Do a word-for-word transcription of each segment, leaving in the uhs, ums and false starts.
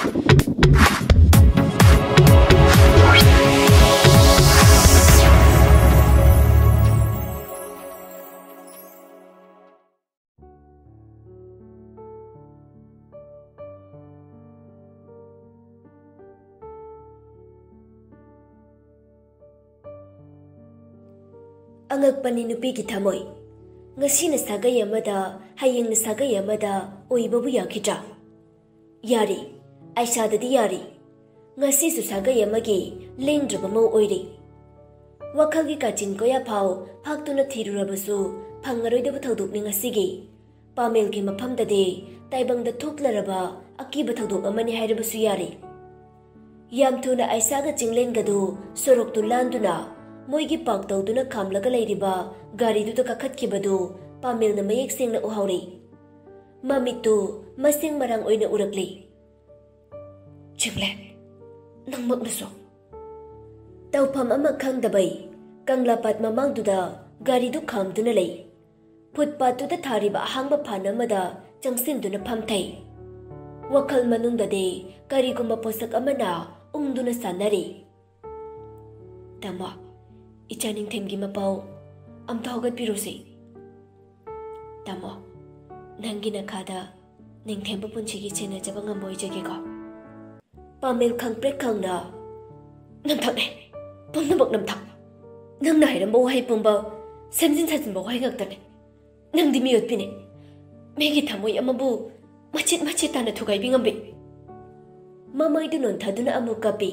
ꯑꯉꯛꯄꯅꯤ ꯅꯨꯄꯤꯒꯤ ꯊꯃꯣꯏ꯫ ꯉꯁꯤꯅ ꯁꯥꯒꯩ ꯑꯃꯗ, ꯍꯌꯦꯡꯅ ꯁꯥꯒꯩ ꯑꯃꯗ ꯑꯣꯏꯕꯕꯨ ꯌꯥꯈꯤꯗ꯭ꯔꯥ? ꯌꯥꯔꯤ, ꯑꯥꯏꯁꯥꯗꯗꯤ ꯌꯥꯔꯤ꯫ ꯉꯁꯤꯁꯨ ꯁꯥꯒꯩ ꯑꯃꯒꯤ ꯂꯦꯡꯗ꯭ꯔꯕ ꯃꯧ ꯑꯣꯏꯔꯤ꯫ ꯋꯥꯈꯜꯒꯤ ꯀꯥꯆꯤꯟ ꯀꯣꯌꯥ ꯐꯥꯎ ꯐꯥꯛꯇꯨꯅ ꯊꯤꯔꯨꯔꯕꯁꯨ ꯐꯪꯉꯔꯣꯏꯗꯕ ꯊꯧꯗꯣꯛꯅꯤ ꯉꯁꯤꯒꯤ꯫ ꯄꯥꯃꯦꯜꯒꯤ ꯃꯐꯝꯗꯗꯤ ꯇꯥꯏꯕꯪꯗ ꯊꯣꯛꯂꯔꯕ ꯑꯀꯤꯕ ꯊꯧꯗꯣꯛ ꯑꯃꯅꯤ ꯍꯥꯏꯔꯕꯁꯨ ꯌꯥꯔꯤ꯫ ꯌꯥꯝ ꯊꯨꯅ ꯑꯥꯏꯁꯥꯒ ꯆꯤꯡꯂꯦꯟꯒꯗꯨ ꯁꯣꯔꯣꯛꯇꯨ ꯂꯥꯟꯗꯨꯅ ꯃꯣꯏꯒꯤ ꯄꯥꯛ ꯇꯧꯗꯨꯅ ꯈꯥꯝꯂꯒ ꯂꯩꯔꯤꯕ ꯒꯥꯔꯤꯗꯨꯗ ꯀꯥꯈꯠꯈꯤꯕꯗꯨ ꯄꯥꯃꯦꯜꯅ ꯃꯌꯦꯛ ꯁꯦꯡꯅ ꯎꯍꯧꯔꯤ꯫ ꯃꯃꯤꯠꯇꯨ ꯃꯁꯦꯡ ꯃꯔꯥꯡ ꯑꯣꯏꯅ ꯎꯔꯛꯂꯤ꯫ "ꯆꯤꯡꯂꯦꯟ, ꯅꯪꯃꯛꯅꯁꯨ?" ꯇꯧꯐꯝ ꯑꯃ ꯈꯪꯗꯕꯩ ꯀꯪꯂꯥ ꯄꯥꯠ ꯃꯃꯥꯡꯗꯨꯗ ꯒꯥꯔꯤꯗꯨ ꯈꯥꯝꯗꯨꯅ ꯂꯩ꯫ ꯐꯨꯠꯄꯥꯠꯇꯨꯗ ꯊꯥꯔꯤꯕ ꯑꯍꯥꯡꯕ ꯐꯥꯟ ꯑꯃꯗ ꯆꯪꯁꯤꯟꯗꯨꯅ ꯐꯝꯊꯩ꯫ ꯋꯥꯈꯜ ꯃꯅꯨꯡꯗꯗꯤ ꯀꯔꯤꯒꯨꯝꯕ ꯄꯣꯠꯁꯛ ꯑꯃꯅ ꯎꯪꯗꯨꯅ ꯁꯥꯟꯅꯔꯤ꯫ "ꯇꯥꯃꯣ, ꯏꯆꯥ ꯅꯤꯡꯊꯦꯝꯒꯤ ꯃꯄꯥꯎ ꯑꯝꯇ ꯍꯧꯒꯠꯄꯤꯔꯨꯁꯤ꯫ ꯇꯥꯃꯣ, ꯅꯪꯒꯤ ꯅꯈꯥꯗ ꯅꯤꯡꯊꯦꯝꯕ ꯄꯨꯟꯁꯤꯒꯤ ꯁꯦꯟꯅꯖꯕ ꯉꯝꯕ ꯑꯣꯏꯖꯒꯦꯀꯣ?" ꯄꯥꯃꯦꯜ ꯈꯪꯄ꯭ꯔꯦꯛ ꯈꯪꯅ, "ꯅꯝꯊꯥꯛꯅꯦ, ꯄꯨꯝꯅꯃꯛ ꯅꯝꯊꯥꯛ꯫ ꯅꯪꯅ ꯍꯥꯏꯔꯝꯕ ꯋꯥꯍꯩ ꯄꯨꯝꯕ ꯁꯦꯝꯖꯤꯟ ꯁꯥꯖꯤꯟꯕ ꯋꯥꯍꯩ ꯉꯥꯛꯇꯅꯦ꯫ ꯅꯪꯗꯤ ꯃꯤꯑꯣꯠꯄꯤꯅꯦ꯫ ꯃꯤꯒꯤ ꯊꯃꯣꯏ ꯑꯃꯕꯨ ꯃꯆꯦꯠ ꯃꯆꯦꯠ ꯇꯥꯅ ꯊꯨꯒꯥꯏꯕꯤ ꯉꯝꯕꯤ?" ꯃꯃꯥꯏꯗꯨ ꯅꯣꯟꯊꯗꯨꯅ ꯑꯃꯨꯛ ꯀꯞꯄꯤ꯫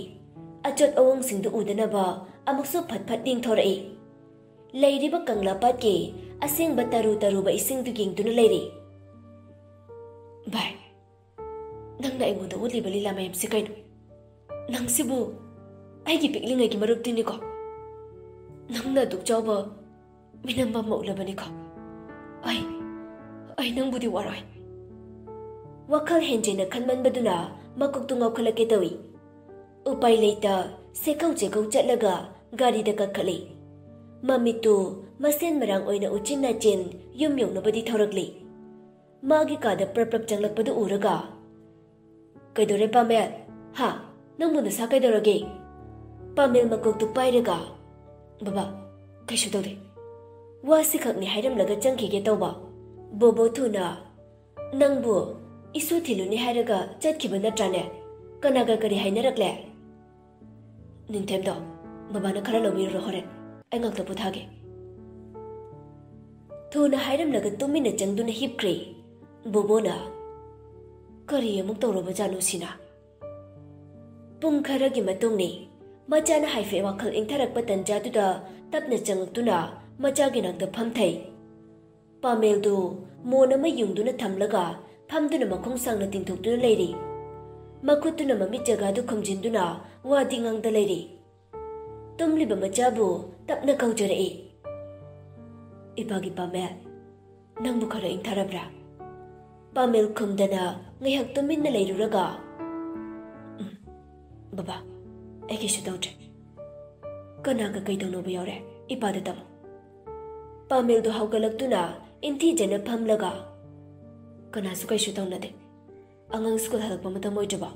ꯑꯆꯣꯠ ꯑꯋꯣꯡꯁꯤꯡꯗꯨ ꯎꯗꯅꯕ ꯑꯃꯨꯛꯁꯨ ꯐꯠ ꯐꯠ ꯌꯦꯡꯊꯣꯔꯛꯏ꯫ ꯂꯩꯔꯤꯕ ꯀꯪꯂꯥ ꯄꯥꯠꯀꯤ ꯑꯁꯦꯡꯕ ꯇꯔꯨ ꯇꯔꯨꯕ ꯏꯁꯤꯡꯗꯨ ꯌꯦꯡꯗꯨꯅ ꯂꯩꯔꯤ꯫ "ꯚꯥꯏ, ꯅꯪꯅ ꯑꯩꯉꯣꯟꯗ ꯎꯠꯂꯤꯕ ꯂꯤꯂꯥ ꯃꯌꯥꯝꯁꯤ ꯀꯩꯅꯣ? ꯅꯪꯁꯤꯕꯨ ꯑꯩꯒꯤ ꯄꯤꯛꯂꯤꯉꯩꯒꯤ ꯃꯔꯨꯞꯇꯨꯅꯤꯀꯣ? ꯅꯪꯅ ꯑꯗꯨꯛ ꯆꯥꯎꯕ ꯃꯤꯅꯝꯕ ꯑꯃ ꯎꯠꯂꯕꯅꯤꯀꯣ? ꯑꯩ, ꯑꯩ ꯅꯪꯕꯨꯗꯤ ꯋꯥꯔꯣꯏ꯫" ꯋꯥꯈꯜ ꯍꯦꯟꯖꯤꯟꯅ ꯈꯟꯃꯟꯕꯗꯨꯅ ꯃꯀꯣꯛꯇꯨ ꯉꯥꯎꯈꯠꯂꯛꯀꯦ ꯇꯧꯏ꯫ ꯎꯄꯥꯏ ꯂꯩꯇ ꯁꯦꯀꯧ ꯆꯦꯀꯧ ꯆꯠꯂꯒ ꯒꯥꯔꯤꯗ ꯀꯥꯈꯠꯂꯤ꯫ ꯃꯃꯤꯠꯇꯨ ꯃꯁꯦꯟ ꯃꯔꯥꯡ ꯑꯣꯏꯅ ꯎꯆꯤꯟ ꯅꯥꯆꯤꯟ ꯌꯨꯝ ꯌꯧꯅꯕꯗꯤ ꯊꯧꯔꯛꯂꯤ꯫ ꯃꯥꯒꯤ ꯀꯥꯗ ꯄ꯭ꯔꯞ ꯄ꯭ꯔꯞ ꯆꯪꯂꯛꯄꯗꯨ ꯎꯔꯒ, "ꯀꯩꯗꯧꯔꯦ ꯄꯥꯃꯦꯜ? ꯍꯥ? ꯅꯪꯕꯨ ꯅꯁꯥ ꯀꯩꯗꯧꯔꯒꯦ?" ꯄꯥꯃꯦꯜ ꯃꯀꯣꯛꯇꯨ ꯄꯥꯏꯔꯒ, "ꯕꯕꯥ, ꯀꯩꯁꯨ ꯇꯧꯗꯦ꯫ ꯋꯥꯁꯤ ꯈꯛꯅꯤ ꯍꯥꯏꯔꯝꯂꯒ ꯆꯪꯈꯤꯒꯦ ꯇꯧꯕ ꯕꯣꯕꯣ ꯊꯨꯅ, ꯅꯪꯕꯨ ꯏꯁꯨ ꯊꯤꯜꯂꯨꯅꯤ ꯍꯥꯏꯔꯒ ꯆꯠꯈꯤꯕ ꯅꯠꯇ꯭ꯔꯥꯅꯦ? ꯀꯅꯥꯒ ꯀꯔꯤ ꯍꯥꯏꯅꯔꯛꯂꯦ?" "ꯅꯤꯡꯊꯦꯝꯗꯣ, ꯕꯕꯥꯅ ꯈꯔ ꯂꯧꯕꯤꯔꯨꯔꯣ ꯍꯣꯔꯦꯟ꯫ ꯑꯩ ꯉꯥꯛꯇ ꯄꯣꯊꯥꯒꯦ꯫" ꯊꯨꯅ ꯍꯥꯏꯔꯝꯂꯒ ꯇꯨꯃꯤꯟꯅ ꯆꯪꯗꯨꯅ ꯍꯤꯞꯈ꯭ꯔꯦ꯫ ꯕꯣꯕꯣꯅ, "ꯀꯔꯤ ꯑꯃꯨꯛ ꯇꯧꯔꯕꯖꯥꯠꯅꯣ ꯁꯤꯅ?" ꯄꯨꯡ ꯈꯔꯒꯤ ꯃꯇꯨꯡꯅꯤ꯫ ꯃꯆꯥꯅ ꯍꯥꯏꯐꯦꯠ ꯋꯥꯈꯜ ꯏꯪꯊꯔꯛꯄ ꯇꯟꯖꯥꯗꯨꯗ ꯇꯞꯅ ꯆꯪꯉꯛꯇꯨꯅ ꯃꯆꯥꯒꯤ ꯅꯥꯛꯇ ꯐꯝꯊꯩ꯫ ꯄꯥꯃꯦꯜꯗꯨ ꯃꯣꯟ ꯑꯃ ꯌꯨꯡꯗꯨꯅ ꯊꯝꯂꯒ ꯐꯝꯗꯨꯅ ꯃꯈꯣꯡ ꯁꯥꯡꯅ ꯇꯤꯡꯊꯣꯛꯇꯨꯅ ꯂꯩꯔꯤ꯫ ꯃꯈꯨꯠꯇꯨꯅ ꯃꯃꯤꯠ ꯖꯒꯥꯗꯨ ꯈꯨꯝꯖꯤꯟꯗꯨꯅ ꯋꯥꯗꯤ ꯉꯥꯡꯗ ꯂꯩꯔꯤ꯫ ꯇꯨꯝꯂꯤꯕ ꯃꯆꯥꯕꯨ ꯇꯞꯅ ꯀꯧꯖꯔꯛꯏ꯫ "ꯏꯄꯥꯒꯤ ꯄꯥꯃꯦꯜ, ꯅꯪꯕꯨ ꯈꯔ ꯏꯪꯊꯔꯕ꯭ꯔꯥ?" ꯄꯥꯃꯦꯜ ꯈꯨꯝꯗꯅ ꯉꯥꯏꯍꯥꯛ ꯇꯨꯃꯤꯟꯅ ꯂꯩꯔꯨꯔꯒ, "ꯎꯝ, ꯕꯕꯥ, ꯑꯩ ꯀꯩꯁꯨ ꯇꯧꯗ꯭ꯔꯦ꯫ ꯀꯅꯥꯒ ꯀꯩꯗꯧꯅꯕ ꯌꯥꯎꯔꯦ? ꯏꯄꯥꯗ ꯇꯝꯃꯨ꯫" ꯄꯥꯃꯦꯜꯗꯨ ꯍꯧꯒꯠꯂꯛꯇꯨꯅ ꯏꯟꯊꯤꯖꯅ ꯐꯝꯂꯒ, "ꯀꯅꯥꯁꯨ ꯀꯩꯁꯨ ꯇꯧꯅꯗꯦ꯫ ꯑꯉꯥꯡ ꯁ꯭ꯀꯨꯜ ꯍꯜꯂꯛꯄ ꯃꯇꯝ ꯑꯣꯏꯗ꯭ꯔꯤꯕꯣ?"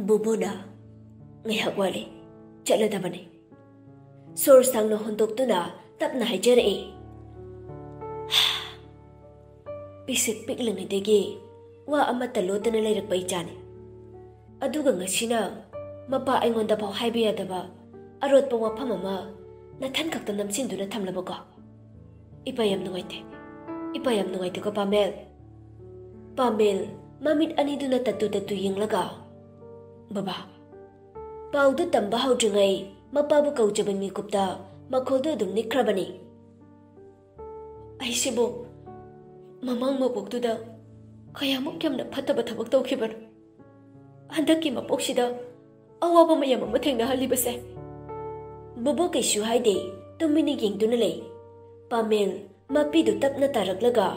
ꯕꯨꯕꯨꯅ, "ꯉꯥꯏꯍꯥꯛ ꯋꯥꯠꯂꯤ, ꯆꯠꯂꯗꯕꯅꯤ꯫" ꯁꯣꯔ ꯁꯥꯡꯅ ꯍꯣꯟꯗꯣꯛꯇꯨꯅ ꯇꯞꯅ ꯍꯥꯏꯖꯔꯛꯏ꯫ ꯄꯤꯁꯛ ꯄꯤꯛꯂꯤꯉꯩꯗꯒꯤ ꯋꯥ ꯑꯃꯠꯇ ꯂꯣꯠꯇꯅ ꯂꯩꯔꯛꯄ ꯏꯆꯥꯅꯤ꯫ ꯑꯗꯨꯒ ꯉꯁꯤꯅ ꯃꯄꯥ ꯑꯩꯉꯣꯟꯗ ꯐꯥꯎ ꯍꯥꯏꯕ ꯌꯥꯗꯕ ꯑꯔꯣꯠꯄ ꯋꯥꯐꯝ ꯑꯃ ꯅꯊꯟ ꯈꯛꯇ ꯅꯝꯁꯤꯟꯗꯨꯅ ꯊꯝꯂꯕꯀꯣ? ꯏꯄꯥ ꯌꯥꯝ ꯅꯨꯡꯉꯥꯏꯇꯦ꯫ ꯏꯄꯥ ꯌꯥꯝ ꯅꯨꯡꯉꯥꯏꯇꯦꯀꯣ, ꯄꯥꯃꯦꯜ꯫ ꯄꯥꯃꯦꯜ ꯃꯃꯤꯠ ꯑꯅꯤꯗꯨꯅ ꯇꯠꯇꯨ ꯇꯠꯇꯨ ꯌꯦꯡꯂꯒ, "ꯕꯕꯥ, ꯄꯥꯎꯗꯨ ꯇꯝꯕ ꯍꯧꯗ꯭ꯔꯤꯉꯩ ꯃꯄꯥꯕꯨ ꯀꯧꯖꯕ ꯃꯤꯀꯨꯞꯇ ꯃꯈꯣꯜꯗꯨ ꯑꯗꯨꯝ ꯅꯤꯛꯈ꯭ꯔꯕꯅꯤ꯫" ꯑꯩꯁꯤꯕꯨ ꯃꯃꯥꯡ ꯃꯄꯣꯛꯇꯨꯗ ꯀꯌꯥꯃꯨꯛ ꯌꯥꯝꯅ ꯐꯠꯇꯕ ꯊꯕꯛ ꯇꯧꯈꯤꯕꯅꯣ? ꯍꯟꯗꯛꯀꯤ ꯃꯄꯣꯛꯁꯤꯗ ꯑꯋꯥꯕ ꯃꯌꯥꯝ ꯑꯃ ꯊꯦꯡꯅꯍꯜꯂꯤꯕꯁꯦ꯫ ꯕꯣꯕꯣ ꯀꯩꯁꯨ ꯍꯥꯏꯗꯦ, ꯇꯨꯃꯤꯟꯅ ꯌꯦꯡꯗꯨꯅ ꯂꯩ꯫ ꯄꯥꯃꯦꯜ ꯃꯄꯤꯗꯨ ꯇꯞꯅ ꯇꯥꯔꯛꯂꯒ,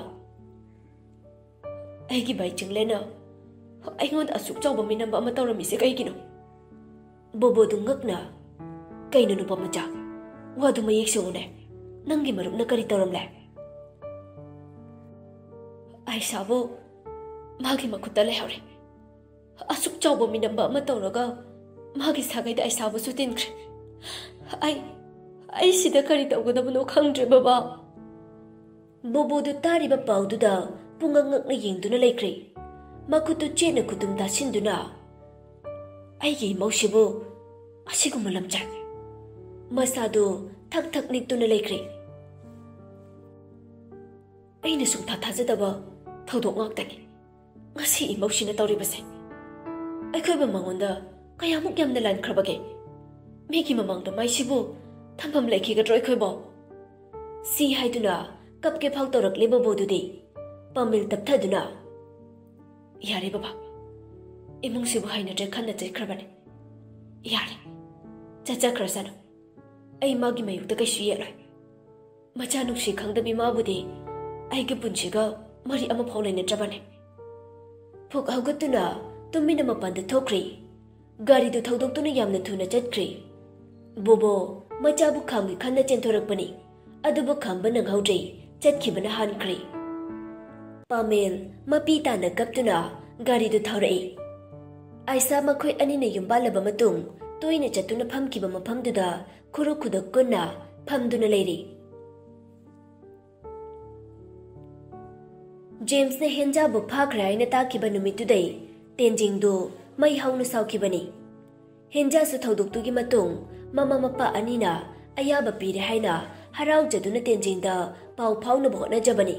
"ꯑꯩꯒꯤ ꯕꯥꯏ ꯆꯤꯡꯂꯦꯟꯅ ꯑꯩꯉꯣꯟꯗ ꯑꯁꯨꯛ ꯆꯥꯎꯕ ꯃꯤꯅꯝꯕ ꯑꯃ ꯇꯧꯔꯝꯃꯤꯁꯦ ꯀꯩꯒꯤꯅꯣ?" ꯕꯣꯕꯣꯗꯨ ꯉꯛꯅ, "ꯀꯩꯅꯣ ꯅꯨꯄꯥ ꯃꯆꯥ? ꯋꯥꯗꯨ ꯃꯌꯦꯛ ꯁꯦꯡꯉꯨꯅꯦ꯫ ꯅꯪꯒꯤ ꯃꯔꯨꯞꯅ ꯀꯔꯤ ꯇꯧꯔꯝꯂꯦ?" "ꯑꯥꯏꯁꯥꯕꯨ ꯃꯥꯒꯤ ꯃꯈꯨꯠꯇ ꯂꯩꯍꯧꯔꯦ꯫ ꯑꯁꯨꯛ ꯆꯥꯎꯕ ꯃꯤꯅꯝꯕ ꯑꯃ ꯇꯧꯔꯒ ꯃꯥꯒꯤ ꯁꯥꯒꯩꯗ ꯑꯩ ꯁꯥꯕꯁꯨ ꯇꯤꯟꯈ꯭ꯔꯦ꯫ ꯑꯩ, ꯑꯩ ꯁꯤꯗ ꯀꯔꯤ ꯇꯧꯒꯗꯕꯅꯣ ꯈꯪꯗ꯭ꯔꯦ, ꯕꯕꯥ꯫ ꯕꯣꯕꯣꯗꯨ ꯇꯥꯔꯤꯕ ꯄꯥꯎꯗꯨꯗ ꯄꯨꯡꯉꯛ ꯉꯛꯅ ꯌꯦꯡꯗꯨꯅ ꯂꯩꯈ꯭ꯔꯦ꯫ ꯃꯈꯨꯠꯇꯨ ꯆꯦꯠꯅ ꯈꯨꯇꯨꯝ ꯇꯥꯁꯤꯟꯗꯨꯅ, "ꯑꯩꯒꯤ ꯏꯃꯧꯁꯤꯕꯨ ꯑꯁꯤꯒꯨꯝꯕ ꯂꯝꯆꯠ?" ꯃꯁꯥꯗꯨ ꯊꯛ ꯊꯛ ꯅꯤꯛꯇꯨꯅ ꯂꯩꯈ꯭ꯔꯦ꯫ ꯑꯩꯅ ꯁꯨꯡꯊꯥ ꯊꯥꯖꯗꯕ ꯊꯧꯗꯣꯛ ꯉꯥꯛꯇꯅꯤ ꯉꯁꯤ ꯏꯃꯧꯁꯤꯅ ꯇꯧꯔꯤꯕꯁꯦ꯫ ꯑꯩꯈꯣꯏꯕꯨ ꯃꯉꯣꯟꯗ ꯀꯌꯥꯃꯨꯛ ꯌꯥꯝꯅ ꯂꯥꯟꯈ꯭ꯔꯕꯒꯦ? ꯃꯤꯒꯤ ꯃꯃꯥꯡꯗ ꯃꯥꯏꯁꯤꯕꯨ ꯊꯝꯐꯝ ꯂꯩꯈꯤꯒꯗ꯭ꯔꯣ ꯑꯩꯈꯣꯏꯕꯣ? ꯁꯤ ꯍꯥꯏꯗꯨꯅ ꯀꯞꯀꯦ ꯐꯥꯎ ꯇꯧꯔꯛꯂꯦ ꯕꯣꯕꯣꯗꯨꯗꯤ꯫ ꯄꯥꯃꯦꯜ ꯇꯞꯊꯗꯨꯅ, "ꯌꯥꯔꯦ ꯕꯕꯥ, ꯏꯃꯨꯡꯁꯤꯕꯨ ꯍꯩꯅꯗ꯭ꯔꯦ ꯈꯟꯅ ꯆꯠꯈ꯭ꯔꯕꯅꯦ꯫ ꯌꯥꯔꯦ, ꯆꯠꯆꯈ꯭ꯔꯁꯅꯨ꯫ ꯑꯩ ꯃꯥꯒꯤ ꯃꯥꯌꯣꯛꯇ ꯀꯩꯁꯨ ꯌꯦꯠꯂꯣꯏ꯫ ꯃꯆꯥ ꯅꯨꯡꯁꯤ ꯈꯪꯗꯕꯤ ꯃꯥꯕꯨꯗꯤ ꯑꯩꯒꯤ ꯄꯨꯟꯁꯤꯒ ꯃꯔꯤ ꯑꯃꯐꯥꯎ ꯂꯩꯅꯗ꯭ꯔꯕꯅꯦ꯫" ꯐꯨꯛ ꯍꯧꯒꯠꯇꯨꯅ ꯇꯨꯃꯤꯟꯅ ꯃꯄꯥꯟꯗ ꯊꯣꯛꯈ꯭ꯔꯦ꯫ ꯒꯥꯔꯤꯗꯨ ꯊꯧꯗꯣꯛꯇꯨꯅ ꯌꯥꯝꯅ ꯊꯨꯅ ꯆꯠꯈ꯭ꯔꯦ꯫ ꯕꯣꯕꯣ ꯃꯆꯥꯕꯨ ꯈꯥꯝꯒꯦ ꯈꯟꯅ ꯆꯦꯟꯊꯣꯔꯛꯄꯅꯤ, ꯑꯗꯨꯕꯨ ꯈꯥꯝꯕ ꯅꯪꯍꯧꯗ꯭ꯔꯦ, ꯆꯠꯈꯤꯕꯅ ꯍꯥꯟꯈ꯭ꯔꯦ꯫ ꯄꯥꯃꯦꯜ ꯃꯄꯤ ꯇꯥꯅ ꯀꯞꯇꯨꯅ ꯒꯥꯔꯤꯗꯨ ꯊꯧꯔꯛꯏ꯫ ꯑꯥꯏꯁꯥ ꯃꯈꯣꯏ ꯑꯅꯤꯅ ꯌꯨꯝ ꯄꯥꯜꯂꯕ ꯃꯇꯨꯡ ꯇꯣꯏꯅ ꯆꯠꯇꯨꯅ ꯐꯝꯈꯤꯕ ꯃꯐꯝꯗꯨꯗ ꯈꯨꯔꯨ ꯈꯨꯗꯛ ꯀꯨꯟꯅ ꯐꯝꯗꯨꯅ ꯂꯩꯔꯤ꯫ ꯖꯦꯝꯁꯅ ꯍꯦꯟꯖꯥꯕꯨ ꯐꯥꯈ꯭ꯔꯦ ꯍꯥꯏꯅ ꯇꯥꯈꯤꯕ ꯅꯨꯃꯤꯠꯇꯨꯗꯩ ꯇꯦꯟꯖꯤꯡꯗꯨ ꯃꯩ ꯍꯧꯅ ꯁꯥꯎꯈꯤꯕꯅꯤ꯫ ꯍꯦꯟꯖꯥꯁꯨ ꯊꯧꯗꯣꯛꯇꯨꯒꯤ ꯃꯇꯨꯡ ꯃꯃꯥ ꯃꯄꯥ ꯑꯅꯤꯅ ꯑꯌꯥꯕ ꯄꯤꯔꯦ ꯍꯥꯏꯅ ꯍꯔꯥꯎꯖꯗꯨꯅ ꯇꯦꯟꯖꯤꯡꯗ ꯄꯥꯎ ꯐꯥꯎꯅꯕ ꯍꯣꯠꯅꯖꯕꯅꯤ꯫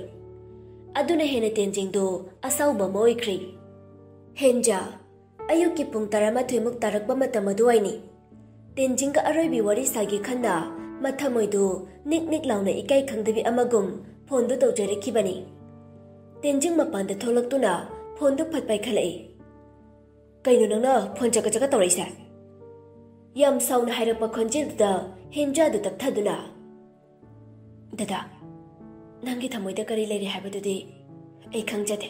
ꯑꯗꯨꯅ ꯍꯦꯟꯅ ꯇꯦꯟꯖꯤꯡꯗꯨ ꯑꯁꯥꯎꯕ ꯑꯃ ꯑꯣꯏꯈ꯭ꯔꯦ꯫ ꯍꯦꯟꯖꯥ, ꯑꯌꯨꯛꯀꯤ ꯄꯨꯡ ꯇꯔꯥꯃꯥꯊꯣꯏꯃꯨꯛ ꯇꯥꯔꯛꯄ ꯃꯇꯝ ꯑꯗꯨꯋꯥꯏꯅꯤ꯫ ꯇꯦꯟꯖꯤꯡꯒ ꯑꯔꯣꯏꯕꯤ ꯋꯥꯔꯤ ꯁꯥꯒꯦ ꯈꯟꯅ ꯃꯊꯃꯣꯏꯗꯨ ꯅꯤꯛ ꯅꯤꯛ ꯂꯥꯎꯅ ꯏꯀꯥꯏ ꯈꯪꯗꯕꯤ ꯑꯃꯒꯨꯝ ꯐꯣꯟꯗꯨ ꯇꯧꯖꯔꯛꯈꯤꯕꯅꯤ꯫ ꯇꯦꯟꯖꯤꯡ ꯃꯄꯥꯟꯗ ꯊꯣꯛꯂꯛꯇꯨꯅ ꯐꯣꯟꯗꯨ ꯐꯠ ꯄꯥꯏꯈꯠꯂꯛꯏ꯫ "ꯀꯩꯅꯣ ꯅꯪꯅ ꯐꯣꯟ ꯆꯀ ꯆꯀ ꯇꯧꯔꯛꯏꯁꯦ?" ꯌꯥꯝ ꯁꯥꯎꯅ ꯍꯥꯏꯔꯛꯄ ꯈꯣꯟꯖꯦꯜꯗꯨꯗ ꯍꯦꯟꯖꯥꯗꯨ ꯇꯞꯊꯗꯨꯅ, "ꯗꯗꯥ, ꯅꯪꯒꯤ ꯊꯃꯣꯏꯗ ꯀꯔꯤ ꯂꯩꯔꯤ ꯍꯥꯏꯕꯗꯨꯗꯤ ꯑꯩ ꯈꯪꯖꯗꯦ꯫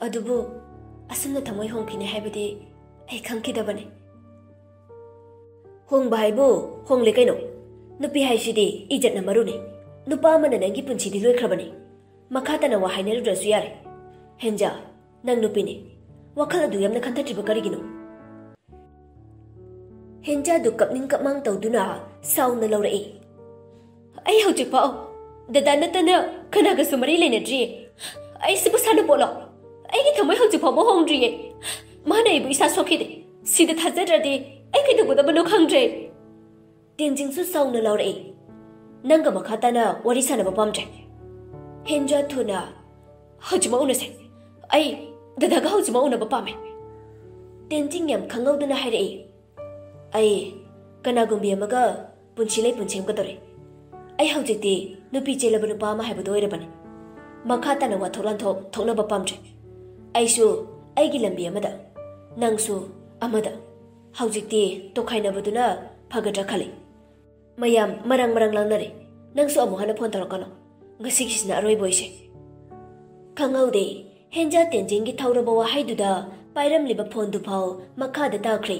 ꯑꯗꯨꯕꯨ ꯑꯁꯨꯝꯅ ꯊꯃꯣꯏ ꯍꯣꯡꯈꯤꯅꯤ ꯍꯥꯏꯕꯗꯤ ꯑꯩ ꯈꯪꯈꯤꯗꯕꯅꯤ꯫" "ꯍꯣꯡꯕ ꯍꯥꯏꯕꯨ ꯍꯣꯡꯂꯦ ꯀꯩꯅꯣ꯫ ꯅꯨꯄꯤ ꯍꯥꯏꯁꯤꯗꯤ ꯏꯖꯠꯅ ꯃꯔꯨꯅꯤ꯫ ꯅꯨꯄꯥ ꯑꯃꯅ ꯅꯪꯒꯤ ꯄꯨꯟꯁꯤꯗꯤ ꯂꯣꯏꯈ꯭ꯔꯕꯅꯤ꯫ ꯃꯈꯥ ꯇꯥꯅ ꯋꯥ ꯍꯥꯏꯅꯔꯨꯗ꯭ꯔꯁꯨ ꯌꯥꯔꯦ꯫ ꯍꯦꯟꯖꯥ, ꯅꯪ ꯅꯨꯄꯤꯅꯤ꯫ ꯋꯥꯈꯜ ꯑꯗꯨ ꯌꯥꯝꯅ ꯈꯟꯊꯗ꯭ꯔꯤꯕ ꯀꯔꯤꯒꯤꯅꯣ? ꯍꯦꯟꯖꯥꯗꯨ ꯀꯞꯅꯤꯡ ꯀꯞꯃꯥꯡ ꯇꯧꯗꯨꯅ ꯁꯥꯎꯅ ꯂꯧꯔꯛꯏ꯫ "ꯑꯩ ꯍꯧꯖꯤꯛꯐꯥꯎ ꯗꯗꯥ ꯅꯠꯇꯅ ꯀꯅꯥꯒꯁꯨ ꯃꯔꯤ ꯂꯩꯅꯗ꯭ꯔꯤꯌꯦ꯫ ꯑꯩ ꯁꯤꯕꯨ ꯁꯥꯟꯅꯄꯣꯠꯂꯣ? ꯑꯩꯒꯤ ꯊꯃꯣꯏ ꯍꯧꯖꯤꯛ ꯐꯥꯎꯕ ꯍꯣꯡꯗ꯭ꯔꯤꯌꯦ꯫ ꯃꯥꯅ ꯑꯩꯕꯨ ꯏꯁꯥ ꯁꯣꯛꯈꯤꯗꯦ꯫ ꯁꯤꯗ ꯊꯥꯖꯗ꯭ꯔꯗꯤ ꯑꯩ ꯀꯩꯗꯧꯒꯗꯕꯅꯣ ꯈꯪꯗ꯭ꯔꯦ꯫" ꯇꯦꯟꯖꯤꯡꯁꯨ ꯁꯥꯎꯅ ꯂꯥꯎꯔꯛꯏ꯫ "ꯅꯪꯒ ꯃꯈꯥ ꯇꯥꯅ ꯋꯥꯔꯤ ꯁꯥꯟꯅꯕ ꯄꯥꯝꯗ꯭ꯔꯦ꯫" ꯍꯦꯟꯖꯥ ꯊꯨꯅ, "ꯍꯧꯖꯤꯛꯃꯛ ꯎꯅꯁꯦ꯫ ꯑꯩ ꯗꯗꯥꯒ ꯍꯧꯖꯤꯛꯃꯛ ꯎꯅꯕ ꯄꯥꯝꯃꯦ꯫" ꯇꯦꯟꯖꯤꯡ ꯌꯥꯝ ꯈꯪꯍꯧꯗꯅ ꯍꯥꯏꯔꯛꯏ꯫ "ꯑꯩ ꯀꯅꯥꯒꯨꯝꯕꯤ ꯑꯃꯒ ꯄꯨꯟꯁꯤ ꯂꯩꯄꯨꯟ ꯁꯦꯝꯒꯗꯧꯔꯦ꯫ ꯑꯩ ꯍꯧꯖꯤꯛꯇꯤ ꯅꯨꯄꯤ ꯆꯦꯜꯂꯕ ꯅꯨꯄꯥ ꯑꯃ ꯍꯥꯏꯕꯗꯨ ꯑꯣꯏꯔꯕꯅꯤ꯫ ꯃꯈꯥ ꯇꯥꯅ ꯋꯥꯊꯣꯛ ꯂꯥꯟꯊꯣꯛ ꯊꯣꯛꯅꯕ ꯄꯥꯝꯗ꯭ꯔꯦ꯫ ꯑꯩꯁꯨ ꯑꯩꯒꯤ ꯂꯝꯕꯤ ꯑꯃꯗ, ꯅꯪꯁꯨ ꯑꯃꯗ꯫ ꯍꯧꯖꯤꯛꯇꯤ ꯇꯣꯈꯥꯏꯅꯕꯗꯨꯅ ꯐꯒꯗ꯭ꯔꯥ ꯈꯜꯂꯤ꯫ ꯃꯌꯥꯝ ꯃꯔꯥꯡ ꯃꯔꯥꯡ ꯂꯥꯡꯅꯔꯦ꯫ ꯅꯪꯁꯨ ꯑꯃꯨꯛ ꯍꯟꯅ ꯐꯣꯟ ꯇꯧꯔꯛꯀꯅꯨ꯫ ꯉꯁꯤꯒꯤꯁꯤꯅ ꯑꯔꯣꯏꯕ ꯑꯣꯏꯁꯦ꯫" ꯈꯪꯍꯧꯗꯦ, ꯍꯦꯟꯖꯥ ꯇꯦꯟꯖꯤꯡꯒꯤ ꯊꯧꯔꯕ ꯋꯥꯍꯩꯗꯨꯗ ꯄꯥꯏꯔꯝꯂꯤꯕ ꯐꯣꯟꯗꯨꯐꯥꯎ ꯃꯈꯥꯗ ꯇꯥꯈ꯭ꯔꯦ꯫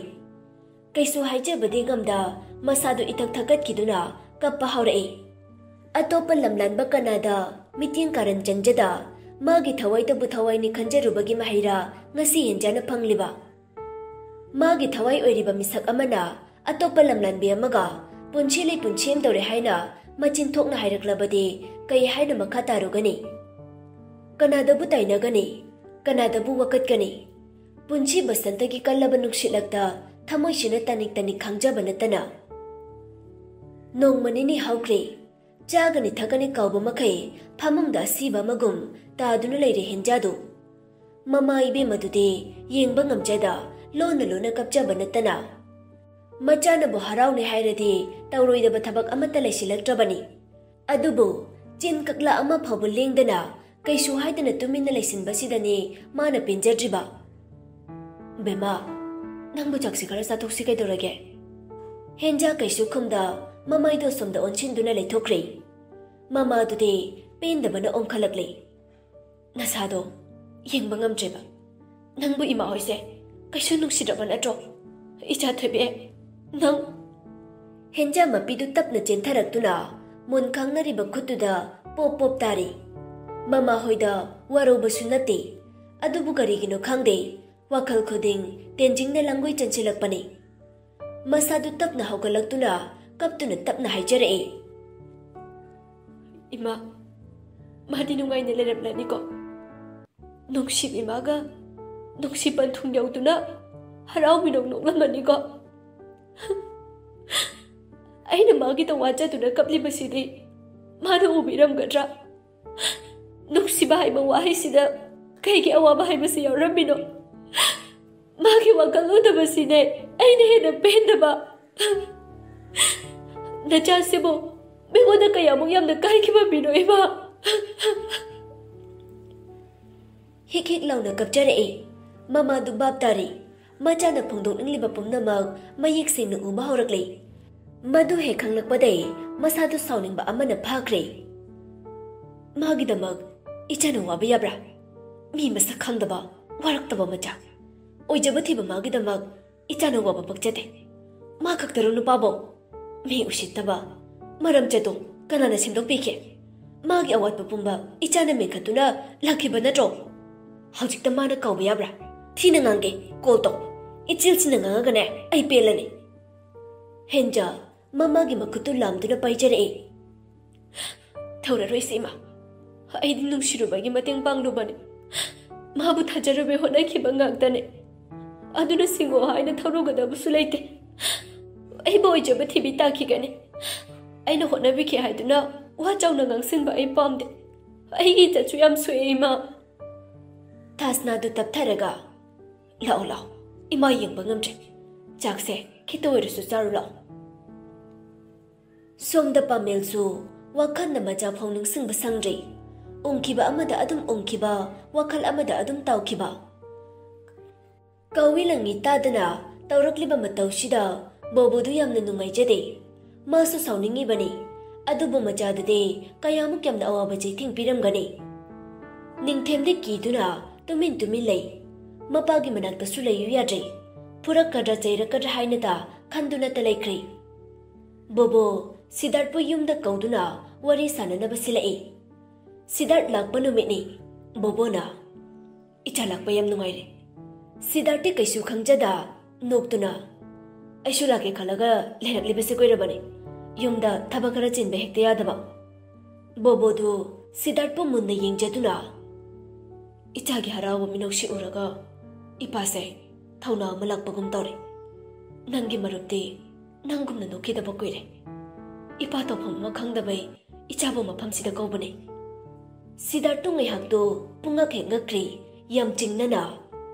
ꯀꯩꯁꯨ ꯍꯥꯏꯖꯕꯗꯤ ꯉꯝꯗ ꯃꯁꯥꯗꯨ ꯏꯊꯛ ꯊꯛꯀꯠꯈꯤꯗꯨꯅ ꯀꯞꯄ ꯍꯧꯔꯛꯏ꯫ ꯑꯇꯣꯞꯄ ꯂꯝꯂꯥꯟꯕ ꯀꯅꯥꯗ ꯃꯤꯠꯌꯦꯡ ꯀꯥꯔꯟ ꯆꯪꯖꯗ ꯃꯥꯒꯤ ꯊꯋꯥꯏꯗꯕꯨ ꯊꯋꯥꯏꯅꯤ ꯈꯟꯖꯔꯨꯕꯒꯤ ꯃꯍꯩꯔꯥ ꯉꯁꯤ ꯍꯦꯟꯖꯥꯅ ꯐꯪꯂꯤꯕ? ꯃꯥꯒꯤ ꯊꯋꯥꯏ ꯑꯣꯏꯔꯤꯕ ꯃꯤꯁꯛ ꯑꯃꯅ ꯑꯇꯣꯞꯄ ꯂꯝꯂꯥꯟꯕꯤ ꯑꯃꯒ ꯄꯨꯟꯁꯤ ꯂꯩꯄꯨꯟ ꯁꯦꯝꯗꯧꯔꯦ ꯍꯥꯏꯅ ꯃꯆꯤꯟ ꯊꯣꯛꯅ ꯍꯥꯏꯔꯛꯂꯕꯗꯤ ꯀꯩ ꯍꯥꯏꯅ ꯃꯈꯥ ꯇꯥꯔꯨꯒꯅꯤ? ꯀꯅꯥꯗꯕꯨ ꯇꯥꯏꯅꯒꯅꯤ? ꯀꯅꯥꯗꯕꯨ ꯋꯥꯀꯠꯀꯅꯤ? ꯄꯨꯟꯁꯤ ꯕꯁꯟꯇꯒꯤ ꯀꯜꯂꯕ ꯅꯨꯡꯁꯤꯠꯂꯛꯇ ꯊꯃꯣꯏꯁꯤꯅ ꯇꯅꯤꯛ ꯇꯅꯤꯛ ꯈꯥꯡꯖꯕ ꯅꯠꯇꯅ꯫ ꯅꯣꯡꯃ ꯅꯤꯅꯤ ꯍꯧꯈ꯭ꯔꯦ꯫ ꯆꯥꯒꯅꯤ ꯊꯛꯀꯅꯤ ꯀꯥꯎꯕ ꯃꯈꯩ ꯐꯃꯨꯡꯗ ꯑꯁꯤꯕ ꯑꯃꯒꯨꯝ ꯇꯥꯗꯨꯅ ꯂꯩꯔꯦ ꯍꯦꯟꯖꯥꯗꯨ꯫ ꯃꯃꯥ ꯏꯕꯦꯝꯃꯗꯨꯗꯤ ꯌꯦꯡꯕ ꯉꯝꯖꯗ ꯂꯣꯟꯅ ꯂꯣꯟꯅ ꯀꯞꯆꯕ ꯅꯠꯇꯅ꯫ ꯃꯆꯥꯅꯕꯨ ꯍꯔꯥꯎꯅꯤ ꯍꯥꯏꯔꯗꯤ ꯇꯧꯔꯣꯏꯗꯕ ꯊꯕꯛ ꯑꯃꯠꯇ ꯂꯩꯁꯤꯜꯂꯛꯇ꯭ꯔꯕꯅꯤ꯫ ꯑꯗꯨꯕꯨ ꯆꯤꯟ ꯀꯛꯂꯥ ꯑꯃ ꯐꯥꯎꯕ ꯂꯦꯡꯗꯅ ꯀꯩꯁꯨ ꯍꯥꯏꯗꯅ ꯇꯨꯃꯤꯟꯅ ꯂꯩꯁꯤꯟꯕꯁꯤꯗꯅꯤ ꯃꯥꯅ ꯄꯦꯟꯖꯗ꯭ꯔꯤꯕ꯫ "ꯕꯦꯝꯃ, ꯅꯪꯕꯨ ꯆꯥꯛꯁꯤ ꯈꯔ ꯆꯥꯊꯣꯛꯁꯤ ꯀꯩꯗꯧꯔꯒꯦ?" ꯍꯦꯟꯖꯥ ꯀꯩꯁꯨ ꯈꯨꯝꯗ ꯃꯃꯥꯏꯗꯣ ꯁꯣꯝꯗ ꯑꯣꯟꯁꯤꯟꯗꯨꯅ ꯂꯩꯊꯣꯛꯈ꯭ꯔꯦ꯫ ꯃꯃꯥꯗꯨꯗꯤ ꯄꯦꯟꯗꯕꯅ ꯑꯣꯟꯈꯠꯂꯛꯂꯦ꯫ "ꯅꯁꯥꯗꯣ ꯌꯦꯡꯕ ꯉꯝꯗ꯭ꯔꯦꯕ꯫ ꯅꯪꯕꯨ ꯏꯃꯥ ꯍꯣꯏꯁꯦ ꯀꯩꯁꯨ ꯅꯨꯡꯁꯤꯗ꯭ꯔꯕ ꯅꯠꯇ꯭ꯔꯣ? ꯏꯆꯥ ꯊꯣꯏꯕꯤ, ꯅꯪ..." ꯍꯦꯟꯖꯥ ꯃꯄꯤꯗꯨ ꯇꯞꯅ ꯆꯦꯟꯊꯔꯛꯇꯨꯅ ꯃꯣꯟ ꯈꯥꯡꯅꯔꯤꯕ ꯈꯨꯠꯇꯨꯗ ꯄꯣꯞ ꯄꯣꯞ ꯇꯥꯔꯤ꯫ ꯃꯃꯥ ꯍꯣꯏꯗ ꯋꯥꯔꯧꯕꯁꯨ ꯅꯠꯇꯦ, ꯑꯗꯨꯕꯨ ꯀꯔꯤꯒꯤꯅꯣ ꯈꯪꯗꯦ, ꯋꯥꯈꯜ ꯈꯨꯗꯤꯡ ꯇꯦꯟꯖꯤꯡꯅ ꯂꯪꯒꯣꯏ ꯆꯟꯁꯤꯜꯂꯛꯄꯅꯤ꯫ ꯃꯁꯥꯗꯨ ꯇꯞꯅ ꯍꯧꯒꯠꯂꯛꯇꯨꯅ ꯀꯞꯇꯨꯅ ꯇꯞꯅ ꯍꯥꯏꯖꯔꯛꯏ, "ꯏꯃꯥ, ꯃꯥꯗꯤ ꯅꯨꯡꯉꯥꯏꯅ ꯂꯩꯔꯝꯂꯅꯤꯀꯣ? ꯅꯨꯡꯁꯤꯕꯤ ꯏꯃꯥꯒ ꯅꯨꯡꯁꯤ ꯄꯟꯊꯨꯡ ꯌꯧꯗꯨꯅ ꯍꯔꯥꯎ ꯃꯤꯅꯣꯛ ꯅꯣꯛꯂꯝꯃꯅꯤꯀꯣ? ꯑꯩꯅ ꯃꯥꯒꯤꯗ ꯋꯥꯖꯗꯨꯅ ꯀꯞꯂꯤꯕꯁꯤꯗꯤ ꯃꯥꯅ ꯎꯕꯤꯔꯝꯒꯗ꯭ꯔꯥ? ꯅꯨꯡꯁꯤꯕ ꯍꯥꯏꯕ ꯋꯥꯍꯩꯁꯤꯗ ꯀꯩꯒꯤ ꯑꯋꯥꯕ ꯍꯥꯏꯕꯁꯤ ꯌꯥꯎꯔꯝꯃꯤꯅꯣ? ꯃꯥꯒꯤ ꯋꯥꯈꯜ ꯎꯗꯕꯁꯤꯅꯦ ꯑꯩꯅ ꯍꯦꯟꯅ ꯄꯦꯟꯗꯕ꯫ ꯅꯆꯥꯁꯤꯕꯨ ꯃꯤꯉꯣꯟꯗ ꯀꯌꯥꯃꯨꯛ ꯌꯥꯝꯅ ꯀꯥꯏꯈꯤꯕ ꯃꯤꯅꯣ, ꯏꯃꯥ?" ꯍꯤꯛ ꯍꯤꯛ ꯂꯥꯎꯅ ꯀꯞꯆꯔꯛꯏ꯫ ꯃꯃꯥꯗꯨ ꯚꯥꯞ ꯇꯥꯔꯤ꯫ ꯃꯆꯥꯅ ꯐꯣꯡꯗꯣꯛꯅꯤꯡꯂꯤꯕ ꯄꯨꯝꯅꯃꯛ ꯃꯌꯦꯛ ꯁꯦꯡꯅ ꯎꯕ ꯍꯧꯔꯛꯂꯤ꯫ ꯃꯗꯨ ꯍꯦꯛ ꯈꯪꯂꯛꯄꯗꯩ ꯃꯁꯥꯗꯨ ꯁꯥꯎꯅꯤꯡꯕ ꯑꯃꯅ ꯐꯥꯈ꯭ꯔꯦ꯫ "ꯃꯥꯒꯤꯗꯃꯛ ꯏꯆꯥꯅ ꯋꯥꯕ ꯌꯥꯕ꯭ꯔꯥ? ꯃꯤ ꯃꯁꯛ ꯈꯪꯗꯕ, ꯋꯥꯔꯛꯇꯕ ꯃꯆꯥ꯫ ꯑꯣꯏꯖꯕ ꯊꯤꯕ ꯃꯥꯒꯤꯗꯃꯛ ꯏꯆꯥꯅ ꯋꯥꯕ ꯄꯛꯆꯗꯦ꯫ ꯃꯥ ꯈꯛꯇꯔꯣ ꯅꯨꯄꯥꯕꯣ? ꯃꯤ ꯎꯁꯤꯠꯇꯕ, ꯃꯔꯝ ꯆꯠꯇꯣ ꯀꯅꯥꯅ ꯁꯦꯝꯗꯣꯛꯄꯤꯒꯦ? ꯃꯥꯒꯤ ꯑꯋꯥꯠꯄ ꯄꯨꯝꯕ ꯏꯆꯥꯅ ꯃꯦꯟꯈꯠꯇꯨꯅ ꯂꯥꯛꯈꯤꯕ ꯅꯠꯇ꯭ꯔꯣ? ꯍꯧꯖꯤꯛꯇ ꯃꯥꯅ ꯀꯧꯕ ꯌꯥꯕ꯭ꯔꯥ? ꯊꯤꯅ ꯉꯥꯡꯒꯦ, ꯀꯣꯜ ꯇꯧ꯫ ꯏꯆꯤꯜꯁꯤꯅ ꯉꯥꯡꯉꯒꯅꯦ ꯑꯩ ꯄꯦꯜꯂꯅꯤ꯫" ꯍꯦꯟꯖꯥ ꯃꯃꯥꯒꯤ ꯃꯈꯨꯠꯇꯨ ꯂꯥꯝꯗꯨꯅ ꯄꯥꯏꯖꯔꯛꯏ꯫ "ꯊꯧꯔꯔꯣꯏꯁꯦ, ꯏꯃꯥ꯫ ꯑꯩꯗꯤ ꯅꯨꯡꯁꯤꯔꯨꯕꯒꯤ ꯃꯇꯦꯡ ꯄꯥꯡꯂꯨꯕꯅꯤ꯫ ꯃꯥꯕꯨ ꯊꯥꯖꯔꯨꯕꯩ ꯍꯣꯠꯅꯈꯤꯕ ꯉꯥꯛꯇꯅꯤ꯫ ꯑꯗꯨꯅ ꯁꯤꯡꯉꯣ ꯍꯥꯏꯅ ꯊꯧꯔꯨꯒꯗꯕꯁꯨ ꯂꯩꯇꯦ꯫ ꯑꯩꯕꯨ ꯑꯣꯏꯖꯕ ꯊꯤꯕꯤ ꯇꯥꯈꯤꯒꯅꯤ꯫ ꯑꯩꯅ ꯍꯣꯠꯅꯕꯤꯈꯤ ꯍꯥꯏꯗꯨꯅ ꯋꯥ ꯆꯥꯎꯅ ꯉꯥꯡꯁꯤꯟꯕ ꯑꯩ ꯄꯥꯝꯗꯦ꯫ ꯑꯩꯒꯤ ꯏꯖꯠꯁꯨ ꯌꯥꯝ ꯁꯣꯛꯑꯦ, ꯏꯃꯥ꯫" ꯊꯥꯁꯅꯥꯗꯨ ꯇꯞꯊꯔꯒ, "ꯂꯥꯛꯑꯣ, ꯂꯥꯛꯑꯣ꯫ ꯏꯃꯥ ꯌꯦꯡꯕ ꯉꯝꯗ꯭ꯔꯦ꯫ ꯆꯥꯛꯁꯦ ꯈꯤꯇ ꯑꯣꯏꯔꯁꯨ ꯆꯥꯔꯨ ꯂꯥꯛꯑꯣ꯫" ꯁꯣꯝꯗ ꯄꯥꯃꯦꯜꯁꯨ ꯋꯥꯈꯜꯅ ꯃꯆꯥ ꯐꯥꯎ ꯅꯤꯡꯁꯤꯡꯕ ꯁꯪꯗ꯭ꯔꯤ꯫ ꯎꯪꯈꯤꯕ ꯑꯃꯗ ꯑꯗꯨꯝ ꯎꯪꯈꯤꯕ, ꯋꯥꯈꯜ ꯑꯃꯗ ꯑꯗꯨꯝ ꯇꯥꯎꯈꯤꯕ꯫ ꯀꯧꯏ ꯂꯪꯉꯤ ꯇꯥꯗꯅ ꯇꯧꯔꯛꯂꯤꯕ ꯃꯇꯧꯁꯤꯗ ꯕꯣꯕꯣꯗꯨ ꯌꯥꯝꯅ ꯅꯨꯡꯉꯥꯏꯖꯗꯦ꯫ ꯃꯥꯁꯨ ꯁꯥꯎꯅꯤꯡꯉꯤꯕꯅꯤ꯫ ꯑꯗꯨꯕꯨ ꯃꯆꯥꯗꯗꯤ ꯀꯌꯥꯃꯨꯛ ꯌꯥꯝꯅ ꯑꯋꯥꯕ ꯆꯩꯊꯦꯡ ꯄꯤꯔꯝꯒꯅꯤ꯫ ꯅꯤꯡꯊꯦꯝꯗꯤ ꯀꯤꯗꯨꯅ ꯇꯨꯃꯤꯟ ꯇꯨꯃꯤꯟ ꯂꯩ꯫ ꯃꯄꯥꯒꯤ ꯃꯅꯥꯛꯇꯁꯨ ꯂꯩꯌꯨ ꯌꯥꯗ꯭ꯔꯦ꯫ ꯐꯨꯔꯛꯀꯗ꯭ꯔꯥ ꯆꯩꯔꯛꯀꯗ꯭ꯔꯥ ꯍꯥꯏꯅꯇ ꯈꯟꯗꯨꯅꯇ ꯂꯩꯈ꯭ꯔꯦ꯫ ꯕꯣꯕꯣ ꯁꯤꯗꯥꯔꯠꯄꯨ ꯌꯨꯝꯗ ꯀꯧꯗꯨꯅ ꯋꯥꯔꯤ ꯁꯥꯟꯅꯅꯕ ꯁꯤꯜꯂꯛꯏ꯫ ꯁꯤꯗꯥꯔꯠ ꯂꯥꯛꯄ ꯅꯨꯃꯤꯠꯅꯤ꯫ ꯕꯣꯕꯣꯅ, "ꯏꯆꯥ ꯂꯥꯛꯄ ꯌꯥꯝ ꯅꯨꯡꯉꯥꯏꯔꯦ꯫ ꯁꯤꯗꯥꯔꯠꯇꯤ ꯀꯩꯁꯨ ꯈꯪꯖꯗ ꯅꯣꯛꯇꯨꯅ, "ꯑꯩꯁꯨ ꯂꯥꯛꯀꯦ ꯈꯜꯂꯒ ꯂꯩꯔꯛꯂꯤꯕꯁꯦ ꯀꯨꯏꯔꯕꯅꯤ꯫ ꯌꯨꯝꯗ ꯊꯕꯛ ꯈꯔ ꯆꯤꯟꯕ ꯍꯦꯛꯇ ꯌꯥꯗꯕ꯫" ꯕꯣꯕꯣꯗꯨ ꯁꯤꯗꯥꯔꯠꯄꯨ ꯃꯨꯟꯅ ꯌꯦꯡꯖꯗꯨꯅ, "ꯏꯆꯥꯒꯤ ꯍꯔꯥꯎꯕ ꯃꯤꯅꯣꯛꯁꯤ ꯎꯔꯒ ꯏꯄꯥꯁꯦ ꯊꯧꯅꯥ ꯑꯃ ꯂꯥꯛꯄꯒꯨꯝ ꯇꯧꯔꯦ꯫ ꯅꯪꯒꯤ ꯃꯔꯨꯞꯇꯤ ꯅꯪꯒꯨꯝꯅ ꯅꯣꯛꯈꯤꯗꯕ ꯀꯨꯏꯔꯦ꯫ ꯏꯄꯥ ꯇꯧꯐꯝ ꯑꯃ ꯈꯪꯗꯕꯩ ꯏꯆꯥꯕꯨ ꯃꯐꯝꯁꯤꯗ ꯀꯧꯕꯅꯦ꯫" ꯁꯤꯗꯥꯔꯠꯇꯨ ꯉꯥꯏꯍꯥꯛꯇꯨ ꯄꯨꯡꯉꯛ ꯍꯦꯛ ꯉꯛꯈ꯭ꯔꯤ, ꯌꯥꯝ ꯆꯤꯡꯅꯅ꯫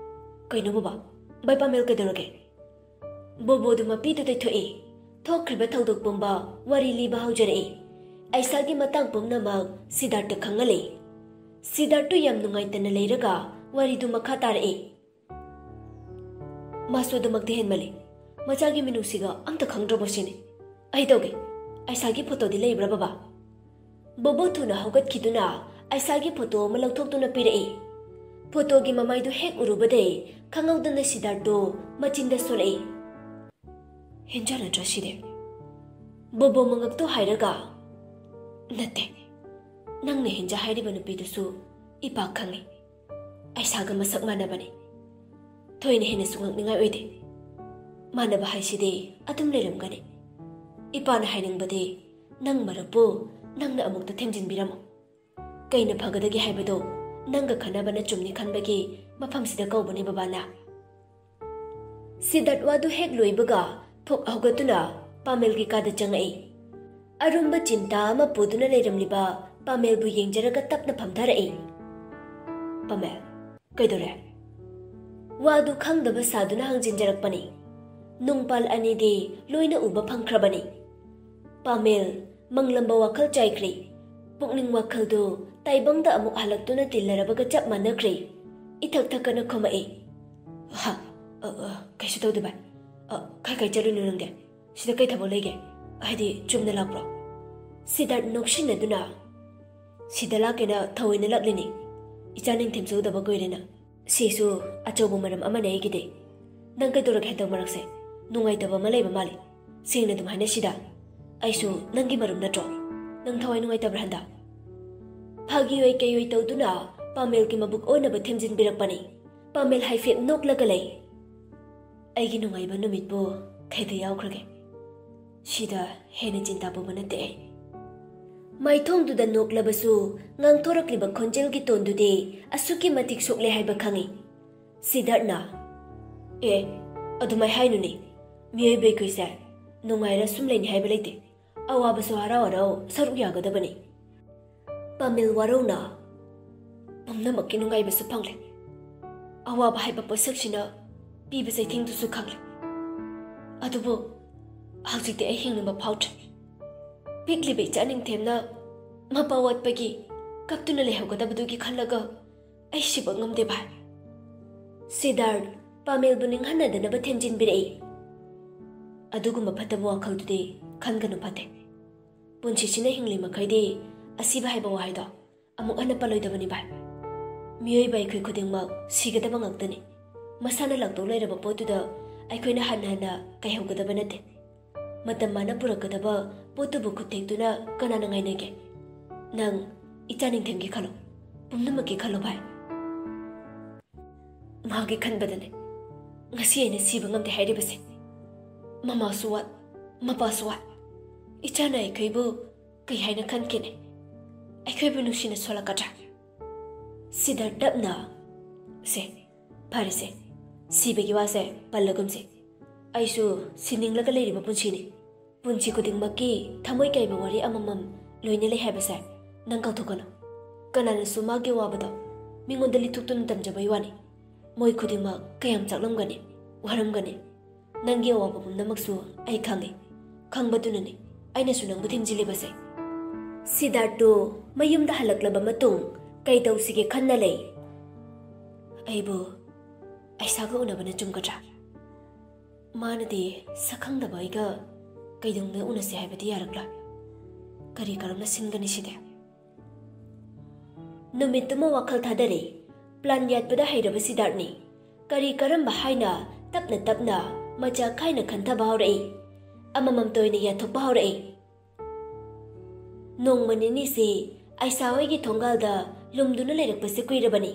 "ꯀꯩꯅꯣ ꯕꯕꯥ? ꯕꯥꯏ ꯄꯥꯃꯦꯜ ꯀꯩꯗꯧꯔꯒꯦ?" ꯕꯣꯕꯣꯗꯨ ꯃꯄꯤꯗꯨ ꯇꯩꯊꯣꯛꯏ꯫ ꯊꯣꯛꯈ꯭ꯔꯤꯕ ꯊꯧꯗꯣꯛ ꯄꯨꯝꯕ ꯋꯥꯔꯤ ꯂꯤꯕ ꯍꯧꯖꯔꯛꯏ꯫ ꯑꯩꯁꯥꯒꯤ ꯃꯇꯥꯡ ꯄꯨꯝꯅꯃꯛ ꯁꯤꯗꯥꯔꯠꯇ ꯈꯪꯍꯜꯂꯤ꯫ ꯁꯤꯗꯥꯔꯠꯇꯨ ꯌꯥꯝ ꯅꯨꯡꯉꯥꯏꯇꯅ ꯂꯩꯔꯒ ꯋꯥꯔꯤꯗꯨ ꯃꯈꯥ ꯇꯥꯔꯛꯏ꯫ "ꯃꯥꯁꯨ ꯑꯗꯨꯃꯛꯇꯤ ꯍꯦꯟꯃꯜꯂꯤ꯫ ꯃꯆꯥꯒꯤ ꯃꯤꯅꯨꯡꯁꯤꯒ ꯑꯝꯇ ꯈꯪꯗ꯭ꯔꯕꯣ ꯁꯤꯅꯤ꯫ ꯑꯩ ꯇꯧꯒꯦ꯫ ꯑꯩꯁꯥꯒꯤ ꯐꯣꯇꯣꯗꯤ ꯂꯩꯕ꯭ꯔꯥ ꯕꯕꯥ?" ꯕꯣꯕꯣ ꯊꯨꯅ ꯍꯧꯒꯠꯈꯤꯗꯨꯅ ꯑꯩꯁꯥꯒꯤ ꯐꯣꯇꯣ ꯑꯃ ꯂꯧꯊꯣꯛꯇꯨꯅ ꯄꯤꯔꯛꯏ꯫ ꯐꯣꯇꯣꯒꯤ ꯃꯃꯥꯏꯗꯨ ꯍꯦꯛ ꯎꯔꯨꯕꯗꯩ ꯈꯪꯍꯧꯗꯅ ꯁꯤꯗꯥꯔꯠꯇꯨ ꯃꯆꯤꯟꯗ ꯁꯣꯜꯂꯛꯏ꯫ "ꯍꯦꯟꯖꯥ ꯅꯠꯇ꯭ꯔꯥ ꯁꯤꯗꯤ?" ꯕꯣꯕꯣ ꯃꯉꯛꯇꯨ ꯍꯥꯏꯔꯒ, "ꯅꯠꯇꯦ꯫ ꯅꯪꯅ ꯍꯦꯟꯖꯥ ꯍꯥꯏꯔꯤꯕ ꯅꯨꯄꯤꯗꯨꯁꯨ ꯏꯄꯥ ꯈꯪꯉꯤ꯫ ꯑꯩꯁꯥꯒ ꯃꯁꯛ ꯃꯥꯟꯅꯕꯅꯤ꯫ ꯊꯣꯏꯅ ꯍꯦꯟꯅꯁꯨ ꯉꯛꯅꯤꯡꯉꯥꯏ ꯑꯣꯏꯗꯦ꯫ ꯃꯥꯟꯅꯕ ꯍꯥꯏꯁꯤꯗꯤ ꯑꯗꯨꯝ ꯂꯩꯔꯝꯒꯅꯤ꯫ ꯏꯄꯥꯅ ꯍꯥꯏꯅꯤꯡꯕꯗꯤ ꯅꯪ ꯃꯔꯨꯞꯄꯨ ꯅꯪꯅ ꯑꯃꯨꯛꯇ ꯊꯦꯝꯖꯤꯟꯕꯤꯔꯝꯃꯨ꯫ ꯀꯩꯅ ꯐꯒꯗꯒꯦ ꯍꯥꯏꯕꯗꯣ ꯅꯪꯒ ꯈꯟꯅꯕꯅ ꯆꯨꯝꯅꯤ ꯈꯟꯕꯒꯤ ꯃꯐꯝꯁꯤꯗ ꯀꯧꯕꯅꯦ ꯕꯕꯥꯅ꯫" ꯁꯤꯗꯥꯔꯠ ꯋꯥꯗꯨ ꯍꯦꯛ ꯂꯣꯏꯕꯒ ꯊꯣꯛ ꯍꯧꯒꯠꯇꯨꯅ ꯄꯥꯃꯦꯜꯒꯤ ꯀꯥꯗ ꯆꯪꯉꯛꯏ꯫ ꯑꯔꯨꯝꯕ ꯆꯤꯟꯇꯥ ꯑꯃ ꯄꯨꯗꯨꯅ ꯂꯩꯔꯝꯂꯤꯕ ꯄꯥꯃꯦꯜꯕꯨ ꯌꯦꯡꯖꯔꯒ ꯇꯞꯅ ꯐꯝꯊꯔꯛꯏ꯫ "ꯄꯥꯃꯦꯜ, ꯀꯩꯗꯧꯔꯦ?" ꯋꯥꯗꯨ ꯈꯪꯗꯕ ꯁꯥꯗꯨꯅ ꯍꯪꯖꯤꯟꯖꯔꯛꯄꯅꯤ꯫ ꯅꯨꯡꯄꯥꯜ ꯑꯅꯤꯗꯤ ꯂꯣꯏꯅ ꯎꯕ ꯐꯪꯈ꯭ꯔꯕꯅꯤ꯫ ꯄꯥꯃꯦꯜ ꯃꯪꯂꯝꯕ ꯋꯥꯈꯜ ꯆꯥꯏꯈ꯭ꯔꯦ꯫ ꯄꯨꯛꯅꯤꯡ ꯋꯥꯈꯜꯗꯨ ꯇꯥꯏꯕꯪꯗ ꯑꯃꯨꯛ ꯍꯜꯂꯛꯇꯨꯅ ꯇꯤꯜꯂꯔꯕꯒ ꯆꯞ ꯃꯥꯟꯅꯈ꯭ꯔꯦ꯫ ꯏꯊꯛ ꯊꯛꯀꯅ ꯈꯨꯝꯃꯛꯏ꯫ "ꯍꯥ? ꯑ, ꯑ, ꯀꯩꯁꯨ ꯇꯧꯗꯦ ꯚꯥꯏ꯫ ꯑ, ꯀꯥꯏ ꯀꯥꯏ ꯆꯠꯂꯨꯏꯅꯣ ꯅꯪꯗꯤ? ꯁꯤꯗ ꯀꯩ ꯊꯕꯛ ꯂꯩꯒꯦ? ꯍꯥꯏꯗꯤ ꯆꯨꯝꯅ ꯂꯥꯛꯄ꯭ꯔꯣ?" ꯁꯤꯗꯥꯔꯠ ꯅꯣꯛꯁꯤꯟꯅꯗꯨꯅ, "ꯁꯤꯗ ꯂꯥꯛꯀꯦꯅ ꯊꯑꯣꯏꯅ ꯂꯥꯛꯂꯤꯅꯤ꯫ ꯏꯆꯥ ꯅꯤꯡꯊꯦꯝꯖꯍꯧꯗꯕ ꯀꯨꯏꯔꯦꯅ꯫ ꯁꯤꯁꯨ ꯑꯆꯧꯕ ꯃꯔꯝ ꯑꯃꯅꯦ ꯑꯩꯒꯤꯗꯤ꯫ ꯅꯪ ꯀꯩꯗꯧꯔꯒꯦ ꯍꯟꯗꯛ ꯃꯔꯛꯁꯦ? ꯅꯨꯡꯉꯥꯏꯇꯕ ꯑꯃ ꯂꯩꯕ ꯃꯥꯜꯂꯤ꯫ ꯁꯦꯡꯅ ꯑꯗꯨꯝ ꯍꯥꯏꯅꯁꯤꯗ꯫ ꯑꯩꯁꯨ ꯅꯪꯒꯤ ꯃꯔꯨꯞ ꯅꯠꯇ꯭ꯔꯣ? ꯅꯪ ꯊꯋꯥꯏ ꯅꯨꯡꯉꯥꯏꯇꯕ꯭ꯔꯥ ꯍꯟꯗꯛ?" ꯐꯥꯒꯤ ꯑꯣꯏ ꯀꯩ ꯑꯣꯏ ꯇꯧꯗꯨꯅ ꯄꯥꯃꯦꯜꯒꯤ ꯃꯕꯨꯛ ꯑꯣꯟꯅꯕ ꯊꯦꯝꯖꯤꯟꯕꯤꯔꯛꯄꯅꯤ꯫ ꯄꯥꯃꯦꯜ ꯍꯥꯏꯐꯦꯠ ꯅꯣꯛꯂꯒ ꯂꯩ꯫ ꯑꯩꯒꯤ ꯅꯨꯡꯉꯥꯏꯕ ꯅꯨꯃꯤꯠꯄꯨ ꯀꯩꯗ ꯌꯥꯎꯈ꯭ꯔꯒꯦ? ꯁꯤꯗ ꯍꯦꯟꯅ ꯆꯤꯟꯇꯥ ꯄꯨꯕ ꯅꯠꯇꯦ ꯑꯩ꯫ ꯃꯥꯏꯊꯣꯡꯗꯨꯗ ꯅꯣꯛꯂꯕꯁꯨ ꯉꯥꯡꯊꯣꯔꯛꯂꯤꯕ ꯈꯣꯟꯖꯦꯜꯒꯤ ꯇꯣꯟꯗꯨꯗꯤ ꯑꯁꯨꯛꯀꯤ ꯃꯇꯤꯛ ꯁꯣꯛꯂꯦ ꯍꯥꯏꯕ ꯈꯪꯏ꯫ ꯁꯤꯗꯥꯔꯠꯅ, "ꯑꯦ, ꯑꯗꯨꯃꯥꯏ ꯍꯥꯏꯅꯨꯅꯦ꯫ ꯃꯤꯑꯣꯏꯕ ꯑꯩꯈꯣꯏꯁꯦ ꯅꯨꯡꯉꯥꯏꯔ ꯁꯨꯝ ꯂꯩꯅꯤ ꯍꯥꯏꯕ ꯂꯩꯇꯦ꯫ ꯑꯋꯥꯕꯁꯨ ꯍꯔꯥꯎ ꯍꯔꯥꯎ ꯁꯔꯨꯛ ꯌꯥꯒꯗꯕꯅꯤ꯫" ꯄꯥꯃꯦꯜ ꯋꯥꯔꯧꯅ, "ꯄꯨꯝꯅꯃꯛꯀꯤ ꯅꯨꯡꯉꯥꯏꯕꯁꯨ ꯐꯪꯂꯦ, ꯑꯋꯥꯕ ꯍꯥꯏꯕ ꯄꯣꯠꯁꯛꯁꯤꯅ ꯄꯤꯕ ꯆꯩꯊꯦꯡꯗꯨꯁꯨ ꯈꯪꯂꯦ꯫ ꯑꯗꯨꯕꯨ ꯍꯧꯖꯤꯛꯇꯤ ꯑꯩ ꯍꯤꯡꯅꯤꯡꯕ ꯐꯥꯎꯗ꯭ꯔꯦ꯫ ꯄꯤꯛꯂꯤꯕ ꯏꯆꯥ ꯅꯤꯡꯊꯦꯝꯅ ꯃꯄꯥ ꯋꯥꯠꯄꯒꯤ ꯀꯞꯇꯨꯅ ꯂꯩꯍꯧꯒꯗꯕꯗꯨꯒꯤ ꯈꯜꯂꯒ ꯑꯩ ꯁꯤꯕ ꯉꯝꯗꯦ ꯚꯥꯏ꯫" ꯁꯤꯗꯥꯔꯠ ꯄꯥꯃꯦꯜꯕꯨ ꯅꯤꯡꯍꯟꯅꯗꯅꯕ ꯊꯦꯝꯖꯤꯟꯕꯤꯔꯛꯏ꯫ "ꯑꯗꯨꯒꯨꯝꯕ ꯐꯠꯇꯕ ꯋꯥꯈꯜꯗꯨꯗꯤ ꯈꯟꯒꯅꯨ ꯐꯠꯇꯦ꯫ ꯄꯨꯟꯁꯤꯁꯤꯅ ꯍꯤꯡꯂꯤ ꯃꯈꯩꯗꯤ ꯑꯁꯤꯕ ꯍꯥꯏꯕ ꯋꯥꯍꯩꯗꯣ ꯑꯃꯨꯛ ꯍꯟꯅ ꯄꯜꯂꯣꯏꯗꯕꯅꯤ ꯚꯥꯏ꯫ ꯃꯤꯑꯣꯏꯕ ꯑꯩꯈꯣꯏ ꯈꯨꯗꯤꯡꯃꯛ ꯁꯤꯒꯗꯕ ꯉꯥꯛꯇꯅꯤ꯫ ꯃꯁꯥꯅ ꯂꯥꯛꯇꯧ ꯂꯩꯔꯕ ꯄꯣꯠꯇꯨꯗ ꯑꯩꯈꯣꯏꯅ ꯍꯟꯅ ꯍꯟꯅ ꯀꯥꯏꯍꯧꯒꯗꯕ ꯅꯠꯇꯦ꯫ ꯃꯇꯝ ꯃꯥꯅ ꯄꯨꯔꯛꯀꯗꯕ ꯄꯣꯠꯇꯨꯕꯨ ꯈꯨꯠ ꯊꯦꯛꯇꯨꯅ ꯀꯅꯥꯅ ꯉꯥꯏꯅꯒꯦ? ꯅꯪ ꯏꯆꯥ ꯅꯤꯡꯊꯦꯝꯒꯤ ꯈꯜꯂꯣ, ꯄꯨꯝꯅꯃꯛꯀꯤ ꯈꯜꯂꯣ ꯚꯥꯏ꯫" ꯃꯥꯒꯤ ꯈꯟꯕꯗꯅꯦ ꯉꯁꯤ ꯑꯩꯅ ꯁꯤꯕ ꯉꯝꯗꯦ ꯍꯥꯏꯔꯤꯕꯁꯦ꯫ ꯃꯃꯥꯁꯨ ꯋꯥꯠ, ꯃꯄꯥꯁꯨ ꯋꯥꯠ꯫ ꯏꯆꯥꯅ ꯑꯩꯈꯣꯏꯕꯨ ꯀꯩ ꯍꯥꯏꯅ ꯈꯟꯈꯤꯅꯤ? ꯑꯩꯈꯣꯏꯕꯨ ꯅꯨꯡꯁꯤꯅ ꯁꯣꯜꯂꯛꯀꯗ꯭ꯔꯥ? ꯁꯤꯗꯥꯔꯠ ꯇꯞꯅ, "ꯁꯦ, ꯐꯔꯦꯁꯦ, ꯁꯤꯕꯒꯤ ꯋꯥꯁꯦ ꯄꯜꯂꯒꯨꯝꯁꯦ꯫ ꯑꯩꯁꯨ ꯁꯤꯅꯤꯡꯂꯒ ꯂꯩꯔꯤꯕ ꯄꯨꯟꯁꯤꯅꯤ꯫ ꯄꯨꯟꯁꯤ ꯈꯨꯗꯤꯡꯃꯛꯀꯤ ꯊꯃꯣꯏ ꯀꯥꯏꯕ ꯋꯥꯔꯤ ꯑꯃꯃꯝ ꯂꯣꯏꯅ ꯂꯩ ꯍꯥꯏꯕꯁꯦ ꯅꯪ ꯀꯥꯎꯊꯣꯛꯀꯅꯨ꯫ ꯀꯅꯥꯅꯁꯨ ꯃꯥꯒꯤ ꯑꯋꯥꯕꯗꯣ ꯃꯤꯉꯣꯟꯗ ꯂꯤꯊꯣꯛꯇꯨꯅ ꯇꯝꯖꯕꯩ ꯋꯥꯅꯤ꯫ ꯃꯣꯏ ꯈꯨꯗꯤꯡꯃꯛ ꯀꯌꯥꯝ ꯆꯥꯛꯂꯝꯒꯅꯤ, ꯋꯥꯔꯝꯒꯅꯤ꯫ ꯅꯪꯒꯤ ꯑꯋꯥꯕ ꯄꯨꯝꯅꯃꯛꯁꯨ ꯑꯩ ꯈꯪꯏ꯫ ꯈꯪꯕꯗꯨꯅꯅꯤ ꯑꯩꯅꯁꯨ ꯅꯪꯕꯨ ꯊꯦꯝꯖꯤꯜꯂꯤꯕꯁꯦ꯫" ꯁꯤꯗꯥꯔꯠꯇꯨ ꯃꯌꯨꯝꯗ ꯍꯜꯂꯛꯂꯕ ꯃꯇꯨꯡ ꯀꯩ ꯇꯧꯁꯤꯒꯦ ꯈꯟꯅ ꯂꯩ꯫ ꯑꯩꯕꯨ ꯑꯩꯁꯥꯒ ꯎꯅꯕꯅ ꯆꯨꯝꯒꯗ꯭ꯔꯥ? ꯃꯥꯅꯗꯤ ꯁꯛꯈꯪꯗꯕ ꯑꯩꯒ ꯀꯩꯗꯧꯅ ꯎꯅꯁꯤ ꯍꯥꯏꯕꯗꯤ ꯌꯥꯔꯛꯂꯣꯏ꯫ ꯀꯔꯤ ꯀꯔꯝꯅ ꯁꯤꯟꯒꯅꯤ ꯁꯤꯗꯤ? ꯅꯨꯃꯤꯠꯇꯨꯃ ꯋꯥꯈꯜ ꯊꯥꯗꯔꯦ꯫ ꯄ꯭ꯂꯥꯟ ꯌꯥꯠꯄꯗ ꯍꯩꯔꯕ ꯁꯤꯗꯥꯔꯠꯅꯤ꯫ ꯀꯔꯤ ꯀꯔꯝꯕ ꯍꯥꯏꯅ ꯇꯞꯅ ꯇꯞꯅ ꯃꯆꯥ ꯈꯥꯏꯅ ꯈꯟꯊꯕ ꯍꯧꯔꯛꯏ꯫ ꯑꯃꯃꯝꯇ ꯑꯣꯏꯅ ꯌꯥꯊꯣꯛꯄ ꯍꯧꯔꯛꯏ꯫ ꯅꯣꯡꯃ ꯅꯤꯅꯤꯁꯤ ꯑꯩꯁꯥ ꯍꯣꯏꯒꯤ ꯊꯣꯡꯒꯥꯜꯗ ꯂꯨꯝꯗꯨꯅ ꯂꯩꯔꯛꯄꯁꯤ ꯀꯨꯏꯔꯕꯅꯤ꯫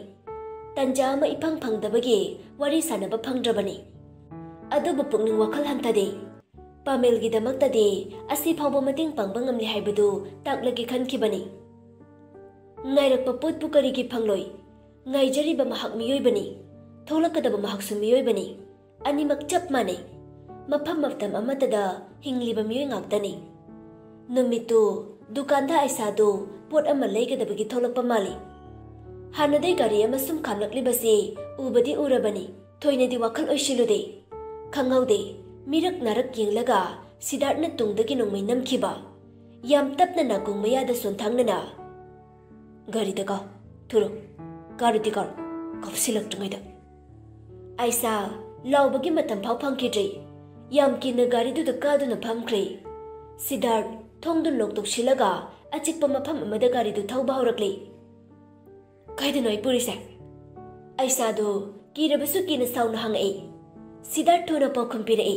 ꯇꯟꯖꯥ ꯑꯃ ꯏꯐꯪ ꯐꯪꯗꯕꯒꯤ ꯋꯥꯔꯤ ꯁꯥꯟꯅꯕ ꯐꯪꯗ꯭ꯔꯕꯅꯤ꯫ ꯑꯗꯨꯕꯨ ꯄꯨꯛꯅꯤꯡ ꯋꯥꯈꯜ ꯍꯟꯊꯗꯦ꯫ ꯄꯥꯃꯦꯜꯒꯤꯗꯃꯛꯇꯗꯤ ꯑꯁꯤ ꯐꯥꯎꯕ ꯃꯇꯦꯡ ꯄꯥꯡꯕ ꯉꯝꯂꯤ ꯍꯥꯏꯕꯗꯨ ꯇꯥꯛꯂꯒꯦ ꯈꯟꯈꯤꯕꯅꯤ꯫ ꯉꯥꯏꯔꯛꯄ ꯄꯣꯠꯄꯨ ꯀꯔꯤꯒꯤ ꯐꯪꯂꯣꯏ? ꯉꯥꯏꯖꯔꯤꯕ ꯃꯍꯥꯛ ꯃꯤꯑꯣꯏꯕꯅꯤ, ꯊꯣꯛꯂꯛꯀꯗꯕ ꯃꯍꯥꯛꯁꯨ ꯃꯤꯑꯣꯏꯕꯅꯤ꯫ ꯑꯅꯤꯃꯛ ꯆꯞ ꯃꯥꯟꯅꯩ꯫ ꯃꯐꯝ ꯃꯇꯝ ꯑꯃꯠꯇꯗ ꯍꯤꯡꯂꯤꯕ ꯃꯤꯑꯣꯏ ꯉꯥꯛꯇꯅꯤ꯫ ꯅꯨꯃꯤꯠꯇꯨ ꯗꯨꯀꯥꯟꯗ ꯑꯥꯏꯁꯥꯗꯨ ꯄꯣꯠ ꯑꯃ ꯂꯩꯒꯗꯕꯒꯤ ꯊꯣꯛꯂꯛꯄ ꯃꯥꯜꯂꯤ꯫ ꯍꯥꯟꯅꯗꯩ ꯒꯥꯔꯤ ꯑꯃ ꯁꯨꯝ ꯈꯥꯝꯂꯛꯂꯤꯕꯁꯤ ꯎꯕꯗꯤ ꯎꯔꯕꯅꯤ꯫ ꯊꯣꯏꯅꯗꯤ ꯋꯥꯈꯜ ꯑꯣꯏꯁꯤꯜꯂꯨꯗꯦ꯫ ꯈꯪꯍꯧꯗꯦ꯫ ꯃꯤꯔꯛ ꯅꯥꯔꯛ ꯌꯦꯡꯂꯒ ꯁꯤꯗꯥꯔꯠꯅ ꯇꯨꯡꯗꯒꯤ ꯅꯣꯡꯃꯩ ꯅꯝꯈꯤꯕ꯫ ꯌꯥꯝ ꯇꯞꯅ ꯅꯥꯀꯣꯡ ꯃꯌꯥꯗ ꯁꯣꯟꯊꯥꯡꯅꯅ, "ꯒꯥꯔꯤꯗ ꯀꯥꯎ, ꯊꯨꯔꯣ, ꯀꯥꯔꯨꯗꯤ ꯀꯥꯔꯨ, ꯀꯥꯎꯁꯤꯜꯂꯛꯇ꯭ꯔꯤꯉꯩꯗ꯫" ꯑꯥꯏꯁꯥ ꯂꯥꯎꯕꯒꯤ ꯃꯇꯝ ꯐꯥꯎ ꯐꯪꯈꯤꯗ꯭ꯔꯦ꯫ ꯌꯥꯝ ꯀꯤꯅ ꯒꯥꯔꯤꯗꯨꯗ ꯀꯥꯗꯨꯅ ꯐꯝꯈ꯭ꯔꯦ꯫ ꯁꯤꯗꯥꯔꯠ ꯊꯣꯡꯗꯨ ꯂꯣꯛ ꯇꯧꯁꯤꯜꯂꯒ ꯑꯆꯤꯛꯄ ꯃꯐꯝ ꯑꯃꯗ ꯒꯥꯔꯤꯗꯨ ꯊꯧꯕ ꯍꯧꯔꯛꯂꯦ꯫ "ꯀꯥꯏꯗꯅꯣ ꯑꯩ ꯄꯨꯔꯤꯁꯦ?" ꯑꯥꯏꯁꯥꯗꯨ ꯀꯤꯔꯕꯁꯨ ꯀꯤꯅ ꯁꯥꯎꯅ ꯍꯪꯉꯛꯏ꯫ ꯁꯤꯗꯥꯔꯠ ꯊꯨꯅ ꯄꯥꯎꯈꯨꯝ ꯄꯤꯔꯛꯏ꯫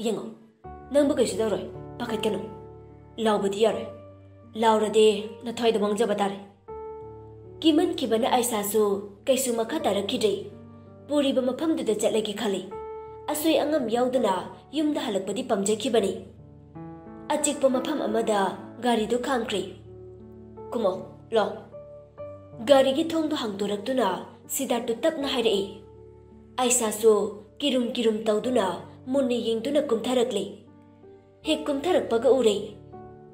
"ꯌꯦꯡꯉꯣ, ꯅꯪꯕꯨ ꯀꯩꯁꯨ ꯇꯧꯔꯣꯏ, ꯄꯥꯈꯠꯀꯅꯨ꯫ ꯂꯥꯎꯕꯗꯤ ꯌꯥꯔꯣꯏ꯫ ꯂꯥꯎꯔꯗꯤ ꯅꯊ꯭ꯋꯥꯏꯗ ꯃꯥꯡꯖꯕ ꯇꯥꯔꯦ꯫" ꯀꯤꯃꯟꯈꯤꯕꯅ ꯑꯥꯏꯁꯥꯁꯨ ꯀꯩꯁꯨ ꯃꯈꯥ ꯇꯥꯔꯛꯈꯤꯗ꯭ꯔꯦ꯫ ꯄꯨꯔꯤꯕ ꯃꯐꯝꯗꯨꯗ ꯆꯠꯂꯒꯦ ꯈꯜꯂꯤ꯫ ꯑꯁꯣꯏ ꯑꯉꯥꯝ ꯌꯥꯎꯗꯅ ꯌꯨꯝꯗ ꯍꯜꯂꯛꯄꯗꯤ ꯄꯥꯝꯖꯈꯤꯕꯅꯤ꯫ ꯑꯆꯤꯛꯄ ꯃꯐꯝ ꯑꯃꯗ ꯒꯥꯔꯤꯗꯨ ꯈꯥꯝꯈ꯭ꯔꯦ꯫ "ꯀꯨꯝꯃꯣ, ꯂꯥꯎ꯫" ꯒꯥꯔꯤꯒꯤ ꯊꯣꯡꯗꯨ ꯍꯥꯡꯗꯣꯔꯛꯇꯨꯅ ꯁꯤꯗꯥꯔꯠꯇꯨ ꯇꯞꯅ ꯍꯥꯏꯔꯛꯏ꯫ ꯑꯥꯏꯁꯥꯁꯨ ꯀꯤꯔꯨꯝ ꯀꯤꯔꯨꯝ ꯇꯧꯗꯨꯅ ꯃꯨꯟꯅ ꯌꯦꯡꯗꯨꯅ ꯀꯨꯝꯊꯔꯛꯂꯤ꯫ ꯍꯦꯛ ꯀꯨꯝꯊꯔꯛꯄꯒ ꯎꯔꯦ,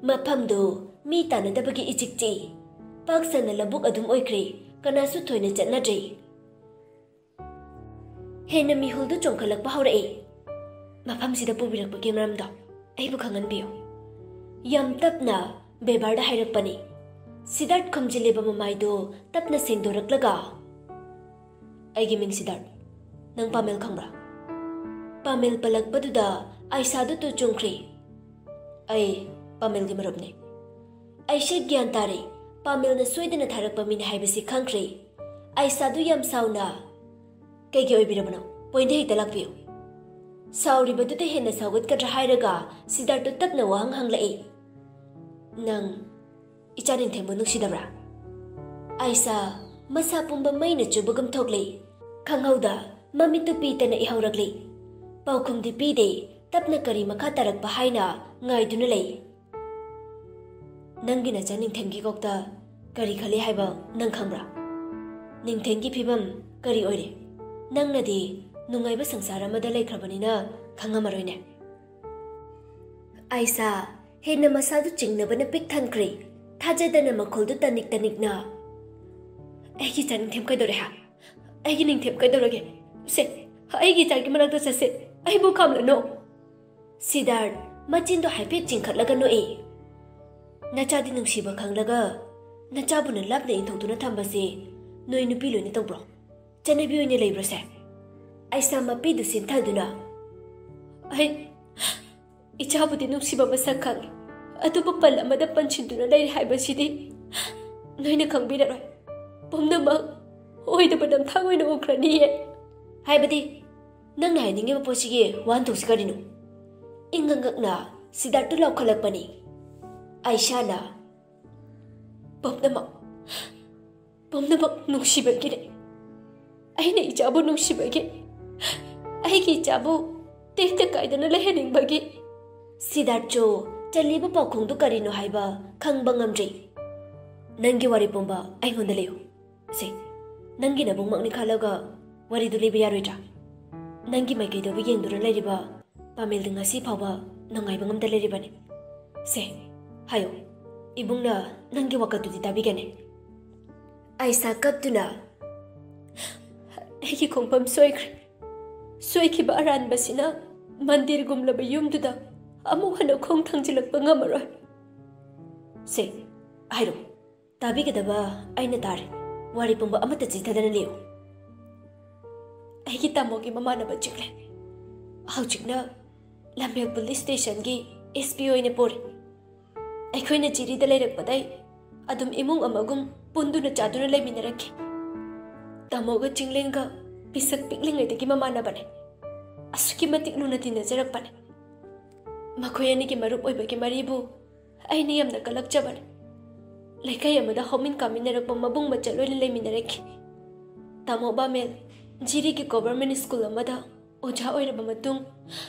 ꯃꯐꯝꯗꯨ ꯃꯤ ꯇꯥꯟꯅꯗꯕꯒꯤ ꯏꯆꯤꯛ ꯆꯤꯛꯏ꯫ ꯄꯥꯛ ꯁꯟꯅ ꯂꯧꯕꯨꯛ ꯑꯗꯨꯝ ꯑꯣꯏꯈ꯭ꯔꯦ, ꯀꯅꯥꯁꯨ ꯊꯣꯏꯅ ꯆꯠꯅꯗ꯭ꯔꯦ꯫ ꯍꯦꯟꯅ ꯃꯤꯍꯨꯜꯗꯨ ꯆꯣꯡꯈꯠꯂꯛꯄ ꯍꯧꯔꯛꯏ꯫ "ꯃꯐꯝꯁꯤꯗ ꯄꯨꯕꯤꯔꯛꯄꯒꯤ ꯃꯔꯝꯗꯣ ꯑꯩꯕꯨ ꯈꯪꯍꯟꯕꯤꯌꯨ꯫" ꯌꯥꯝ ꯇꯞꯅ ꯕꯦꯕꯥꯔꯗ ꯍꯥꯏꯔꯛꯄꯅꯤ꯫ ꯁꯤꯗꯥꯔꯠ ꯈꯨꯝꯖꯤꯜꯂꯤꯕ ꯃꯃꯥꯏꯗꯨ ꯇꯞꯅ ꯁꯦꯡꯗꯣꯔꯛꯂꯒ, "ꯑꯩꯒꯤ ꯃꯤꯡ ꯁꯤꯗꯥꯔꯠ꯫ ꯅꯪ ꯄꯥꯃꯦꯜ ꯈꯪꯕ꯭ꯔꯥ?" ꯄꯥꯃꯦꯜ ꯄꯜꯂꯛꯄꯗꯨꯗ ꯑꯥꯏꯁꯥꯗꯨ ꯇꯨ ꯆꯨꯡꯈ꯭ꯔꯦ꯫ "ꯑꯩ ꯄꯥꯃꯦꯜꯒꯤ ꯃꯔꯨꯞꯅꯤ꯫" ꯑꯩꯁꯦ ꯒ꯭ꯌꯥꯟ ꯇꯥꯔꯦ꯫ ꯄꯥꯃꯦꯜꯅ ꯁꯣꯏꯗꯅ ꯊꯥꯔꯛꯄ ꯃꯤꯅꯤ ꯍꯥꯏꯕꯁꯤ ꯈꯪꯈ꯭ꯔꯦ꯫ ꯑꯥꯏꯁꯥꯗꯨ ꯌꯥꯝ ꯁꯥꯎꯅ, "ꯀꯩꯒꯤ ꯑꯣꯏꯕꯤꯔꯕꯅꯣ? ꯄꯣꯏꯟꯗ ꯍꯦꯛꯇ ꯂꯥꯛꯄꯤꯌꯨ꯫" ꯁꯥꯎꯔꯤꯕꯗꯨꯗ ꯍꯦꯟꯅ ꯁꯥꯎꯒꯠꯀꯗ꯭ꯔꯥ ꯍꯥꯏꯔꯒ ꯁꯤꯗꯥꯔꯠꯇꯨ ꯇꯞꯅ ꯋꯥꯍꯪ ꯍꯪꯂꯛꯏ꯫ "ꯅꯪ ꯏꯆꯥ ꯅꯤꯡꯊꯦꯝꯕꯨ ꯅꯨꯡꯁꯤꯗꯕ꯭ꯔꯥ?" ꯑꯥꯏꯁꯥ ꯃꯁꯥ ꯄꯨꯝꯕ ꯃꯩꯅ ꯆꯨꯕꯒꯨꯝ ꯊꯣꯛꯂꯤ꯫ ꯈꯪꯍꯧꯗ ꯃꯃꯤꯠꯇꯨ ꯄꯤꯇꯅ ꯏꯍꯧꯔꯛꯂꯤ꯫ ꯄꯥꯎꯈꯨꯝꯗꯤ ꯄꯤꯗꯦ, ꯇꯞꯅ ꯀꯔꯤ ꯃꯈꯥ ꯇꯥꯔꯛꯄ ꯍꯥꯏꯅ ꯉꯥꯏꯗꯨꯅ ꯂꯩ꯫ "ꯅꯪꯒꯤ ꯅꯆꯥ ꯅꯤꯡꯊꯦꯝꯒꯤ ꯀꯣꯛꯇ ꯀꯔꯤ ꯈꯜꯂꯤ ꯍꯥꯏꯕ ꯅꯪ ꯈꯪꯕ꯭ꯔꯥ? ꯅꯤꯡꯊꯦꯝꯒꯤ ꯐꯤꯕꯝ ꯀꯔꯤ ꯑꯣꯏꯔꯦ? ꯅꯪꯅꯗꯤ ꯅꯨꯡꯉꯥꯏꯕ ꯁꯪꯁꯥꯔ ꯑꯃꯗ ꯂꯩꯈ꯭ꯔꯕꯅꯤꯅ ꯈꯪꯉꯝꯃꯔꯣꯏꯅꯦ꯫" ꯑꯥꯏꯁꯥ ꯍꯦꯟꯅ ꯃꯁꯥꯗꯨ ꯆꯤꯡꯅꯕꯅ ꯄꯤꯛ ꯊꯟꯈ꯭ꯔꯦ꯫ ꯊꯥꯖꯗꯅ ꯃꯈꯣꯜꯗꯨ ꯇꯅꯤꯛ ꯇꯅꯤꯛꯅ, "ꯑꯩꯒꯤ ꯏꯆꯥ ꯅꯤꯡꯊꯦꯝ ꯀꯩꯗꯧꯔꯦ ꯍꯥ? ꯑꯩꯒꯤ ꯅꯤꯡꯊꯦꯝ ꯀꯩꯗꯧꯔꯒꯦ? ꯁꯦ, ꯑꯩꯒꯤ ꯏꯆꯥꯒꯤ ꯃꯅꯥꯛꯇ ꯆꯠꯁꯦ, ꯑꯩꯕꯨ ꯈꯥꯝꯂꯅꯨ꯫" ꯁꯤꯗꯥꯔꯠ ꯃꯆꯤꯟꯗꯣ ꯍꯥꯏꯐꯦꯠ ꯆꯤꯡꯈꯠꯂꯒ ꯅꯣꯛꯏ꯫ "ꯅꯆꯥꯗꯤ ꯅꯨꯡꯁꯤꯕ ꯈꯪꯂꯒ ꯅꯆꯥꯕꯨꯅ ꯂꯥꯞꯅ ꯏꯟꯊꯣꯛꯇꯨꯅ ꯊꯝꯕꯁꯦ ꯅꯣꯏ ꯅꯨꯄꯤ ꯂꯣꯏꯅ ꯇꯧꯕ꯭ꯔꯣ? ꯆꯠꯅꯕꯤ ꯑꯣꯏꯅ ꯂꯩꯕ꯭ꯔꯣꯁꯦ?" ꯑꯥꯏꯁꯥ ꯃꯄꯤꯗꯨ ꯁꯤꯟꯊꯗꯨꯅ, "ꯑꯩ ꯏꯆꯥꯕꯨꯗꯤ ꯅꯨꯡꯁꯤꯕ ꯃꯁꯛ ꯈꯪꯉꯤ, ꯑꯗꯨꯕꯨ ꯄꯜ ꯑꯃꯗ ꯄꯟꯁꯤꯟꯗꯨꯅ ꯂꯩꯔꯤ ꯍꯥꯏꯕꯁꯤꯗꯤ ꯅꯣꯏꯅ ꯈꯪꯕꯤꯔꯔꯣꯏ꯫ ꯄꯨꯝꯅꯃꯛ ꯑꯣꯏꯗꯕ ꯅꯝꯊꯥꯛ ꯑꯣꯏꯅ ꯎꯈ꯭ꯔꯅꯤꯌꯦ꯫" "ꯍꯥꯏꯕꯗꯤ ꯅꯪꯅ ꯍꯥꯏꯅꯤꯡꯉꯤꯕ ꯄꯣꯠꯁꯤꯒꯤ ꯋꯥꯍꯟꯊꯣꯛꯁꯤ ꯀꯔꯤꯅꯣ?" ꯏꯪꯉꯪꯉꯛꯅ ꯁꯤꯗꯥꯔꯠꯇꯨ ꯂꯥꯎꯈꯠꯂꯛꯄꯅꯤ꯫ ꯑꯥꯏꯁꯥꯅ, "ꯄꯨꯝꯅꯃꯛ, ꯄꯨꯝꯅꯃꯛ ꯅꯨꯡꯁꯤꯕꯒꯤꯅꯦ꯫ ꯑꯩꯅ ꯏꯆꯥꯕꯨ ꯅꯨꯡꯁꯤꯕꯒꯤ, ꯑꯩꯒꯤ ꯏꯆꯥꯕꯨ ꯇꯦꯛꯇ ꯀꯥꯏꯗꯅ ꯂꯩꯍꯟꯅꯤꯡꯕꯒꯤ꯫" ꯁꯤꯗꯥꯔꯠꯁꯨ ꯆꯜꯂꯤꯕ ꯄꯥꯎꯈꯣꯡꯗꯨ ꯀꯔꯤꯅꯣ ꯍꯥꯏꯕ ꯈꯪꯕ ꯉꯝꯗ꯭ꯔꯤ꯫ "ꯅꯪꯒꯤ ꯋꯥꯔꯤ ꯄꯨꯝꯕ ꯑꯩꯉꯣꯟꯗ ꯂꯤꯌꯨ꯫ ꯁꯦ, ꯅꯪꯒꯤ ꯅꯕꯨꯡꯃꯛꯅꯤ ꯈꯜꯂꯒ ꯋꯥꯔꯤꯗꯨ ꯂꯤꯕ ꯌꯥꯔꯣꯏꯗ꯭ꯔꯥ? ꯅꯪꯒꯤ ꯃꯥꯏꯀꯩꯗꯕꯨ ꯌꯦꯡꯗꯨꯅ ꯂꯩꯔꯤꯕ ꯄꯥꯃꯦꯜꯗꯤ ꯉꯁꯤ ꯐꯥꯎꯕ ꯅꯨꯡꯉꯥꯏꯕ ꯉꯝꯗ ꯂꯩꯔꯤꯕꯅꯤ꯫ ꯁꯦ, ꯍꯥꯏꯌꯨ, ꯏꯕꯨꯡꯅ ꯅꯪꯒꯤ ꯋꯥꯀꯠꯇꯨꯗꯤ ꯇꯥꯕꯤꯒꯅꯤ꯫" ꯑꯥꯏꯁꯥ ꯀꯞꯇꯨꯅ, "ꯑꯩꯒꯤ ꯈꯣꯡꯐꯝ ꯁꯣꯏꯈ꯭ꯔꯦ꯫ ꯁꯣꯏꯈꯤꯕ ꯑꯔꯥꯟꯕꯁꯤꯅ ꯃꯟꯗꯤꯔꯒꯨꯝꯂꯕ ꯌꯨꯝꯗꯨꯗ ꯑꯃꯨꯛ ꯍꯟꯅ ꯈꯣꯡ ꯊꯥꯡꯖꯤꯜꯂꯛꯄ ꯉꯝꯃꯔꯣꯏ꯫" "ꯁꯦ, ꯍꯥꯏꯔꯣ, ꯇꯥꯕꯤꯒꯗꯕ ꯑꯩꯅ ꯇꯥꯔꯦ꯫ ꯋꯥꯔꯤ ꯄꯨꯝꯕ ꯑꯃꯠꯇ ꯆꯤꯊꯗꯅ ꯂꯤꯌꯨ꯫" "ꯑꯩꯒꯤ ꯇꯥꯃꯣꯒꯤ ꯃꯃꯥꯟꯅꯕ ꯆꯤꯡꯂꯦ꯫ ꯍꯧꯖꯤꯛꯅ ꯂꯝꯐꯦꯜ ꯄꯨꯂꯤꯁ ꯁ꯭ꯇꯦꯁꯟꯒꯤ ꯑꯦꯁ ꯄꯤ ꯑꯣꯏꯅ ꯄꯨꯔꯤ꯫ ꯑꯩꯈꯣꯏꯅ ꯖꯤꯔꯤꯗ ꯂꯩꯔꯛꯄꯗꯩ ꯑꯗꯨꯝ ꯏꯃꯨꯡ ꯑꯃꯒꯨꯝ ꯄꯨꯟꯗꯨꯅ ꯆꯥꯗꯨꯅ ꯂꯩꯃꯤꯟꯅꯔꯛꯈꯤ꯫ ꯇꯥꯃꯣꯒ ꯆꯤꯡꯂꯦꯟꯒ ꯄꯤꯁꯛ ꯄꯤꯛꯂꯤꯉꯩꯗꯒꯤ ꯃꯃꯥꯟꯅꯕꯅꯦ꯫ ꯑꯁꯨꯛꯀꯤ ꯃꯇꯤꯛ ꯂꯨꯅ ꯇꯤꯟꯅꯖꯔꯛꯄꯅꯦ꯫ ꯃꯈꯣꯏ ꯑꯅꯤꯒꯤ ꯃꯔꯨꯞ ꯑꯣꯏꯕꯒꯤ ꯃꯔꯤꯕꯨ ꯑꯩꯅ ꯌꯥꯝꯅ ꯀꯜꯂꯛꯆꯕꯅꯦ꯫ ꯂꯩꯀꯥꯏ ꯑꯃꯗ ꯍꯧꯃꯤꯟ ꯀꯥꯃꯤꯟꯅꯔꯛꯄ ꯃꯕꯨꯡ ꯃꯆꯥ ꯂꯣꯏꯅ ꯂꯩꯃꯤꯟꯅꯔꯛꯈꯤ꯫ ꯇꯥꯃꯣ ꯄꯥꯃꯦꯜ ꯖꯤꯔꯤꯒꯤ ꯒꯣꯚꯔꯟꯃꯦꯟꯠ ꯁ꯭ꯀꯨꯜ ꯑꯃꯗ ꯑꯣꯖꯥ ꯑꯣꯏꯔꯕ ꯃꯇꯨꯡ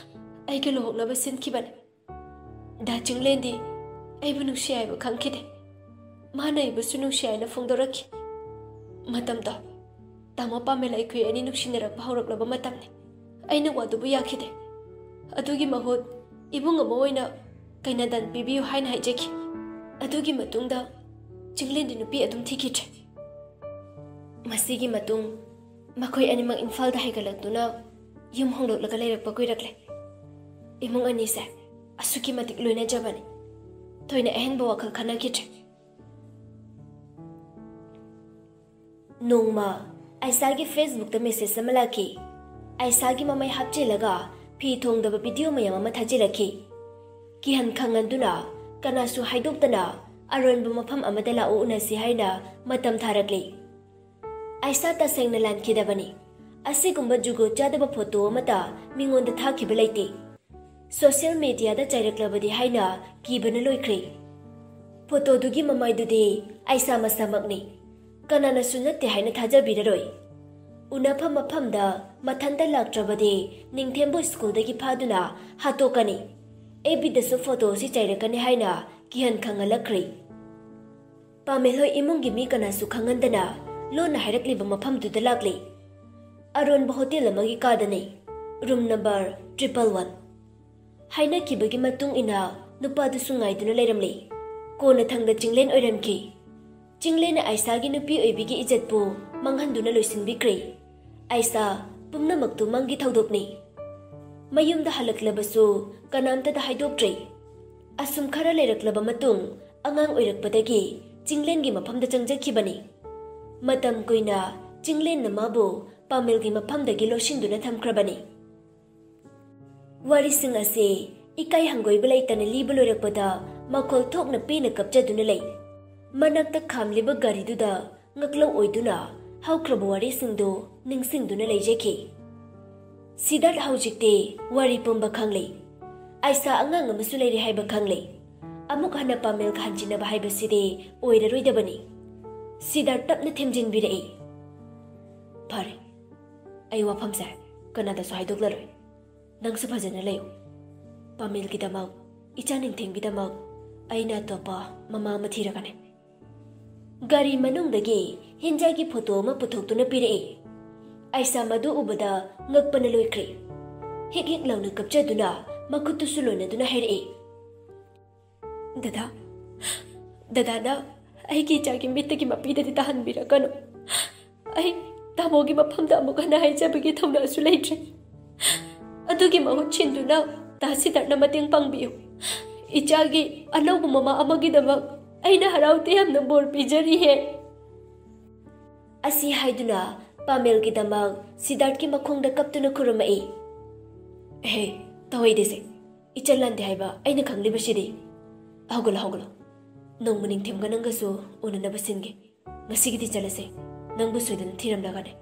ꯑꯩꯒ ꯂꯨꯍꯣꯡꯅꯕ ꯁꯤꯟꯈꯤꯕꯅꯤ꯫ ꯗꯥ ꯆꯤꯡꯂꯦꯟꯗꯤ ꯑꯩꯕꯨ ꯅꯨꯡꯁꯤ ꯍꯥꯏꯕ ꯈꯪꯈꯤꯗꯦ꯫ ꯃꯥꯅ ꯑꯩꯕꯨꯁꯨ ꯅꯨꯡꯁꯤ ꯍꯥꯏꯅ ꯐꯣꯡꯗꯣꯔꯛꯈꯤ꯫ ꯃꯇꯝꯗꯣ ꯇꯥꯃꯣ ꯄꯥꯃꯦꯜ ꯑꯩꯈꯣꯏ ꯑꯅꯤ ꯅꯨꯡꯁꯤꯅꯔꯛꯄ ꯍꯧꯔꯛꯂꯕ ꯃꯇꯝꯅꯤ꯫ ꯑꯩꯅ ꯋꯥꯗꯨꯕꯨ ꯌꯥꯈꯤꯗꯦ꯫ ꯑꯗꯨꯒꯤ ꯃꯍꯨꯠ ꯏꯕꯨꯡ ꯑꯃ ꯑꯣꯏꯅ ꯀꯩꯅꯥꯗꯥꯟ ꯄꯤꯕꯤꯌꯨ ꯍꯥꯏꯅ ꯍꯥꯏꯖꯈꯤ꯫ ꯑꯗꯨꯒꯤ ꯃꯇꯨꯡꯗ ꯆꯤꯡꯂꯦꯟꯗꯤ ꯅꯨꯄꯤ ꯑꯗꯨꯝ ꯊꯤꯈꯤꯗ꯭ꯔꯦ꯫ ꯃꯁꯤꯒꯤ ꯃꯇꯨꯡ ꯃꯈꯣꯏ ꯑꯅꯤꯃꯛ ꯏꯝꯐꯥꯜꯗ ꯍꯥꯏꯒꯠꯂꯛꯇꯨꯅ ꯌꯨꯝ ꯍꯣꯡꯗꯣꯛꯂꯒ ꯂꯩꯔꯛꯄ ꯀꯨꯏꯔꯛꯂꯦ꯫ ꯏꯃꯨꯡ ꯑꯅꯤꯁꯦ ꯑꯁꯨꯛꯀꯤ ꯃꯇꯤꯛ ꯂꯣꯏꯅꯖꯕꯅꯤ꯫ ꯊꯣꯏꯅ ꯑꯍꯦꯟꯕ ꯋꯥꯈꯜ ꯈꯟꯅꯈꯤꯗ꯭ꯔꯦ꯫ ꯅꯣꯡꯃ ꯑꯥꯏꯁꯥꯒꯤ ꯐꯦꯁꯕꯨꯛꯇ ꯃꯦꯁꯦꯖ ꯑꯃ ꯂꯥꯛꯈꯤ꯫ ꯑꯥꯏꯁꯥꯒꯤ ꯃꯃꯩ ꯍꯥꯞꯆꯤꯜꯂꯒ ꯐꯤ ꯊꯣꯡꯗꯕ ꯚꯤꯗꯤꯑꯣ ꯃꯌꯥꯝ ꯑꯃ ꯊꯥꯖꯤꯜꯂꯛꯈꯤ꯫ ꯀꯤꯍꯟ ꯈꯪꯍꯟꯗꯨꯅ ꯀꯅꯥꯁꯨ ꯍꯥꯏꯗꯣꯛꯇꯅ ꯑꯔꯣꯟꯕ ꯃꯐꯝ ꯑꯃꯗ ꯂꯥꯛꯎ ꯎꯅꯁꯤ ꯍꯥꯏꯅ ꯃꯇꯝ ꯊꯥꯔꯛꯂꯤ꯫ ꯑꯥꯏꯁꯥ ꯇꯁꯦꯡꯅ ꯂꯥꯟꯈꯤꯗꯕꯅꯤ꯫ ꯑꯁꯤꯒꯨꯝꯕ ꯖꯨꯒꯣꯠ ꯆꯥꯗꯕ ꯐꯣꯇꯣ ꯑꯃꯠꯇ ꯃꯤꯉꯣꯟꯗ ꯊꯥꯈꯤꯕ ꯂꯩꯇꯦ꯫ ꯁꯣꯁꯤꯌꯦꯜ ꯃꯦꯗꯤꯌꯥꯗ ꯆꯥꯏꯔꯛꯂꯕꯗꯤ ꯍꯥꯏꯅ ꯀꯤꯕꯅ ꯂꯣꯏꯈ꯭ꯔꯦ꯫ ꯐꯣꯇꯣꯗꯨꯒꯤ ꯃꯃꯥꯏꯗꯨꯗꯤ ꯑꯥꯏꯁꯥ ꯃꯁꯥꯃꯛꯅꯤ꯫ ꯀꯅꯥꯅꯁꯨ ꯅꯠꯇꯦ ꯍꯥꯏꯅ ꯊꯥꯖꯕꯤꯔꯔꯣꯏ꯫ ꯎꯅꯐꯝ ꯃꯐꯝꯗ ꯃꯊꯟꯇ ꯂꯥꯛꯇ꯭ꯔꯕꯗꯤ ꯅꯤꯡꯊꯦꯝꯕꯨ ꯁ꯭ꯀꯨꯜꯗꯒꯤ ꯐꯥꯗꯨꯅ ꯍꯥꯠꯇꯣꯛꯀꯅꯤ꯫ ꯑꯦꯐ ꯕꯤꯗꯁꯨ ꯐꯣꯇꯣ ꯑꯁꯤ ꯆꯥꯏꯔꯛꯀꯅꯤ ꯍꯥꯏꯅ ꯀꯤꯍꯟ ꯈꯪꯍꯜꯂꯛꯈ꯭ꯔꯦ꯫ ꯄꯥꯃꯦꯜꯍꯣꯏ ꯏꯃꯨꯡꯒꯤ ꯃꯤ ꯀꯅꯥꯁꯨ ꯈꯪꯍꯟꯗꯅ ꯂꯣꯟꯅ ꯍꯥꯏꯔꯛꯂꯤꯕ ꯃꯐꯝꯗꯨꯗ ꯂꯥꯛꯂꯤ꯫ ꯑꯔꯣꯟꯕ ꯍꯣꯇꯦꯜ ꯑꯃꯒꯤ ꯀꯥꯗꯅꯤ, ꯔꯨꯝ ꯅꯝꯕꯔ ꯇ꯭ꯔꯤꯄꯜ ꯋꯥꯟ꯫ ꯍꯥꯏꯅꯈꯤꯕꯒꯤ ꯃꯇꯨꯡ ꯏꯟꯅ ꯅꯨꯄꯥꯗꯨꯁꯨ ꯉꯥꯏꯗꯨꯅ ꯂꯩꯔꯝꯂꯤ꯫ ꯀꯣꯟꯅꯊꯪꯗ ꯆꯤꯡꯂꯦꯟ ꯑꯣꯏꯔꯝꯈꯤ꯫ ꯆꯤꯡꯂꯦꯟꯅ ꯑꯥꯏꯁꯥꯒꯤ ꯅꯨꯄꯤ ꯑꯣꯏꯕꯤꯒꯤ ꯏꯖꯠꯄꯨ ꯃꯥꯡꯍꯟꯗꯨꯅ ꯂꯣꯏꯁꯤꯟꯕꯤꯈ꯭ꯔꯦ꯫ ꯑꯥꯏꯁꯥ ꯄꯨꯝꯅꯃꯛꯇꯨ ꯃꯪꯒꯤ ꯊꯧꯗꯣꯛꯅꯤ꯫ ꯃꯌꯨꯝꯗ ꯍꯜꯂꯛꯂꯕꯁꯨ ꯀꯅꯥꯝꯇꯗ ꯍꯥꯏꯗꯣꯛꯇ꯭ꯔꯦ꯫ ꯑꯁꯨꯝ ꯈꯔ ꯂꯩꯔꯛꯂꯕ ꯃꯇꯨꯡ ꯑꯉꯥꯡ ꯑꯣꯏꯔꯛꯄꯗꯒꯤ ꯆꯤꯡꯂꯦꯟꯒꯤ ꯃꯐꯝꯗ ꯆꯪꯖꯈꯤꯕꯅꯤ꯫ ꯃꯇꯝ ꯀꯨꯏꯅ ꯆꯤꯡꯂꯦꯟꯅ ꯃꯥꯕꯨ ꯄꯥꯃꯦꯜꯒꯤ ꯃꯐꯝꯗꯒꯤ ꯂꯣꯠꯁꯤꯟꯗꯨꯅ ꯊꯝꯈ꯭ꯔꯕꯅꯤ꯫ ꯋꯥꯔꯤꯁꯤꯡ ꯑꯁꯤ ꯏꯀꯥꯏ ꯍꯪꯒꯣꯏꯕ ꯂꯩꯇꯅ ꯂꯤꯕ ꯂꯣꯏꯔꯛꯄꯗ ꯃꯈꯣꯜ ꯊꯣꯛꯅ ꯄꯦꯟꯅ ꯀꯞꯆꯗꯨꯅ ꯂꯩ꯫ ꯃꯅꯥꯛꯇ ꯈꯥꯝꯂꯤꯕ ꯒꯥꯔꯤꯗꯨꯗ ꯉꯛꯂꯧ ꯑꯣꯏꯗꯨꯅ ꯍꯧꯈ꯭ꯔꯕ ꯋꯥꯔꯤꯁꯤꯡꯗꯨ ꯅꯤꯡꯁꯤꯡꯗꯨꯅ ꯂꯩꯖꯈꯤ꯫ ꯁꯤꯗꯥꯔꯠ ꯍꯧꯖꯤꯛꯇꯤ ꯋꯥꯔꯤ ꯄꯨꯝꯕ ꯈꯪꯂꯦ꯫ ꯑꯥꯏꯁꯥ ꯑꯉꯥꯡ ꯑꯃꯁꯨ ꯂꯩꯔꯦ ꯍꯥꯏꯕ ꯈꯪꯂꯦ꯫ ꯑꯃꯨꯛ ꯍꯟꯅ ꯄꯥꯃꯦꯜꯒ ꯍꯟꯖꯤꯟꯅꯕ ꯍꯥꯏꯕꯁꯤꯗꯤ ꯑꯣꯏꯔꯔꯣꯏꯗꯕꯅꯤ꯫ ꯁꯤꯗꯥꯔꯠ ꯇꯞꯅ ꯊꯦꯝꯖꯤꯟꯕꯤꯔꯛꯏ꯫ "ꯐꯔꯦ, ꯑꯩ ꯋꯥꯐꯝꯁꯦ ꯀꯅꯥꯗꯁꯨ ꯍꯥꯏꯗꯣꯛꯂꯔꯣꯏ꯫ ꯅꯪꯁꯨ ꯐꯖꯅ ꯂꯩꯌꯨ꯫ ꯄꯥꯃꯦꯜꯒꯤꯗꯃꯛ, ꯏꯆꯥ ꯅꯤꯡꯊꯦꯝꯒꯤꯗꯃꯛ ꯑꯩꯅ ꯑꯇꯣꯞꯄ ꯃꯃꯥ ꯑꯃ ꯊꯤꯔꯒꯅꯤ꯫" ꯒꯥꯔꯤ ꯃꯅꯨꯡꯗꯒꯤ ꯍꯦꯟꯖꯥꯒꯤ ꯐꯣꯇꯣ ꯑꯃ ꯄꯨꯊꯣꯛꯇꯨꯅ ꯄꯤꯔꯛꯏ꯫ ꯑꯥꯏꯁꯥ ꯃꯗꯨ ꯎꯕꯗ ꯉꯛꯄꯅ ꯂꯣꯏꯈ꯭ꯔꯦ꯫ ꯍꯤꯛ ꯍꯤꯛ ꯂꯥꯎꯅ ꯀꯞꯆꯗꯨꯅ ꯃꯈꯨꯠꯇꯨꯁꯨ ꯂꯣꯟꯅꯗꯨꯅ ꯍꯥꯏꯔꯛꯏ, "ꯗꯗꯥ, ꯗꯗꯥꯅ ꯑꯩꯒꯤ ꯏꯆꯥꯒꯤ ꯃꯤꯠꯇꯒꯤ ꯃꯄꯤꯗꯗꯤ ꯇꯥꯍꯟꯕꯤꯔꯛꯀꯅꯨ꯫ ꯑꯩ ꯇꯥꯃꯣꯒꯤ ꯃꯐꯝꯗ ꯑꯃꯨꯛ ꯍꯟꯅ ꯍꯥꯏꯖꯕꯒꯤ ꯊꯧꯅꯥꯁꯨ ꯂꯩꯇ꯭ꯔꯦ꯫ ꯑꯗꯨꯒꯤ ꯃꯍꯨꯠ ꯁꯤꯟꯗꯨꯅ ꯗꯥ ꯁꯤꯗꯥꯔꯠꯅ ꯃꯇꯦꯡ ꯄꯥꯡꯕꯤꯌꯨ꯫ ꯏꯆꯥꯒꯤ ꯑꯅꯧꯕ ꯃꯃꯥ ꯑꯃꯒꯤꯗꯃꯛ ꯑꯩꯅ ꯍꯔꯥꯎ ꯇꯌꯥꯝꯅ ꯕꯣꯔ ꯄꯤꯖꯔꯤꯍꯦ꯫" ꯑꯁꯤ ꯍꯥꯏꯗꯨꯅ ꯄꯥꯃꯦꯜꯒꯤꯗꯃꯛ ꯁꯤꯗꯥꯔꯠꯀꯤ ꯃꯈꯣꯡꯗ ꯀꯞꯇꯨꯅ ꯈꯨꯔꯨꯝꯃꯛꯏ꯫ "ꯍꯦ, ꯇꯧꯍꯩꯗꯦꯁꯦ꯫ ꯏꯆꯜ ꯂꯥꯟꯗꯦ ꯍꯥꯏꯕ ꯑꯩꯅ ꯈꯪꯂꯤꯕꯁꯤꯗꯤ꯫ ꯍꯧꯒꯠꯂꯣ, ꯍꯧꯒꯠꯂꯣ꯫ ꯅꯣꯡꯃ ꯅꯤꯡꯊꯦꯝꯒ ꯅꯪꯒꯁꯨ ꯎꯅꯅꯕ ꯁꯤꯟꯒꯦ꯫ ꯉꯁꯤꯒꯤꯗꯤ ꯆꯠꯂꯁꯦ꯫ ꯅꯪꯕꯨ ꯁꯣꯏꯗꯅ ꯊꯤꯔꯝꯂꯒꯅꯦ꯫"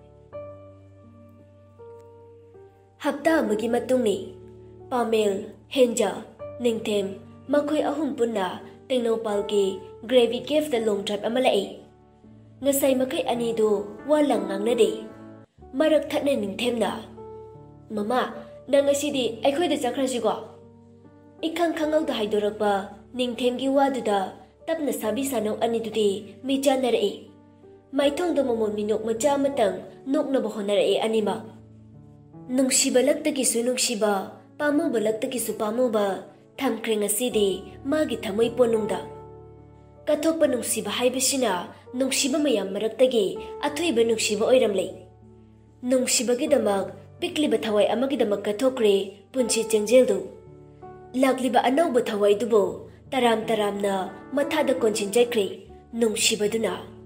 ꯍꯞꯇꯥ ꯑꯃꯒꯤ ꯃꯇꯨꯡꯅꯤ꯫ ꯄꯥꯃꯦꯜ, ꯍꯦꯟꯖꯥ, ꯅꯤꯡꯊꯦꯝ, ꯃꯈꯣꯏ ꯑꯍꯨꯝ ꯄꯨꯟꯅ ꯇꯦꯡꯅꯧꯄꯥꯜꯒꯤ ꯒ꯭ꯔꯦꯚꯤ ꯀꯦꯐꯇ ꯂꯣꯡ ꯗ꯭ꯔꯥꯏꯚ ꯑꯃ ꯂꯥꯛꯏ꯫ ꯉꯁꯥꯏ ꯃꯈꯩ ꯑꯅꯤꯗꯨ ꯋꯥ ꯂꯪ ꯉꯥꯡꯅꯗꯦ꯫ ꯃꯔꯛ ꯊꯠꯅ ꯅꯤꯡꯊꯦꯝꯅ, "ꯃꯃꯥ, ꯅꯪ ꯉꯁꯤꯗꯤ ꯑꯩꯈꯣꯏꯗ ꯆꯠꯈ꯭ꯔꯁꯤꯀꯣ?" ꯏꯈꯪ ꯈꯪꯍꯧꯗ ꯍꯥꯏꯗꯣꯔꯛꯄ ꯅꯤꯡꯊꯦꯝꯒꯤ ꯋꯥꯗꯨꯗ ꯇꯞꯅ ꯁꯥꯕꯤ ꯁꯥꯅꯧ ꯑꯅꯤꯗꯨꯗꯤ ꯃꯤꯠ ꯆꯥꯟꯅꯔꯛꯏ꯫ ꯃꯥꯏꯊꯣꯡꯗ ꯃꯃꯣꯟ ꯃꯤꯅꯣꯛ ꯃꯆꯥ ꯑꯃꯇꯪ ꯅꯣꯛꯅꯕ ꯍꯣꯠꯅꯔꯛꯏ ꯑꯅꯤꯃꯛ꯫ ꯅꯨꯡꯁꯤꯕ ꯂꯛꯇꯒꯤꯁꯨ ꯅꯨꯡꯁꯤꯕ, ꯄꯥꯝꯃꯨꯕ ꯂꯛꯇꯒꯤꯁꯨ ꯄꯥꯝꯃꯨꯕ ꯊꯝꯈ꯭ꯔꯦ ꯉꯁꯤꯗꯤ ꯃꯥꯒꯤ ꯊꯃꯣꯏ ꯄꯣꯅꯨꯡꯗ꯫ ꯀꯠꯊꯣꯛꯄ ꯅꯨꯡꯁꯤꯕ ꯍꯥꯏꯕꯁꯤꯅ ꯅꯨꯡꯁꯤꯕ ꯃꯌꯥꯝ ꯃꯔꯛꯇꯒꯤ ꯑꯊꯣꯏꯕ ꯅꯨꯡꯁꯤꯕ ꯑꯣꯏꯔꯝꯂꯦ꯫ ꯅꯨꯡꯁꯤꯕꯒꯤꯗꯃꯛ ꯄꯤꯛꯂꯤꯕ ꯊꯋꯥꯏ ꯑꯃꯒꯤꯗꯃꯛ ꯀꯠꯊꯣꯛꯈ꯭ꯔꯦ ꯄꯨꯟꯁꯤ ꯆꯦꯡꯖꯦꯜꯗꯨ꯫ ꯂꯥꯛꯂꯤꯕ ꯑꯅꯧꯕ ꯊꯋꯥꯏꯗꯨꯕꯨ ꯇꯔꯥꯝ ꯇꯔꯥꯝꯅ ꯃꯊꯥꯗ ꯀꯣꯟꯁꯤꯟꯖꯈ꯭ꯔꯦ ꯅꯨꯡꯁꯤꯕꯗꯨꯅ꯫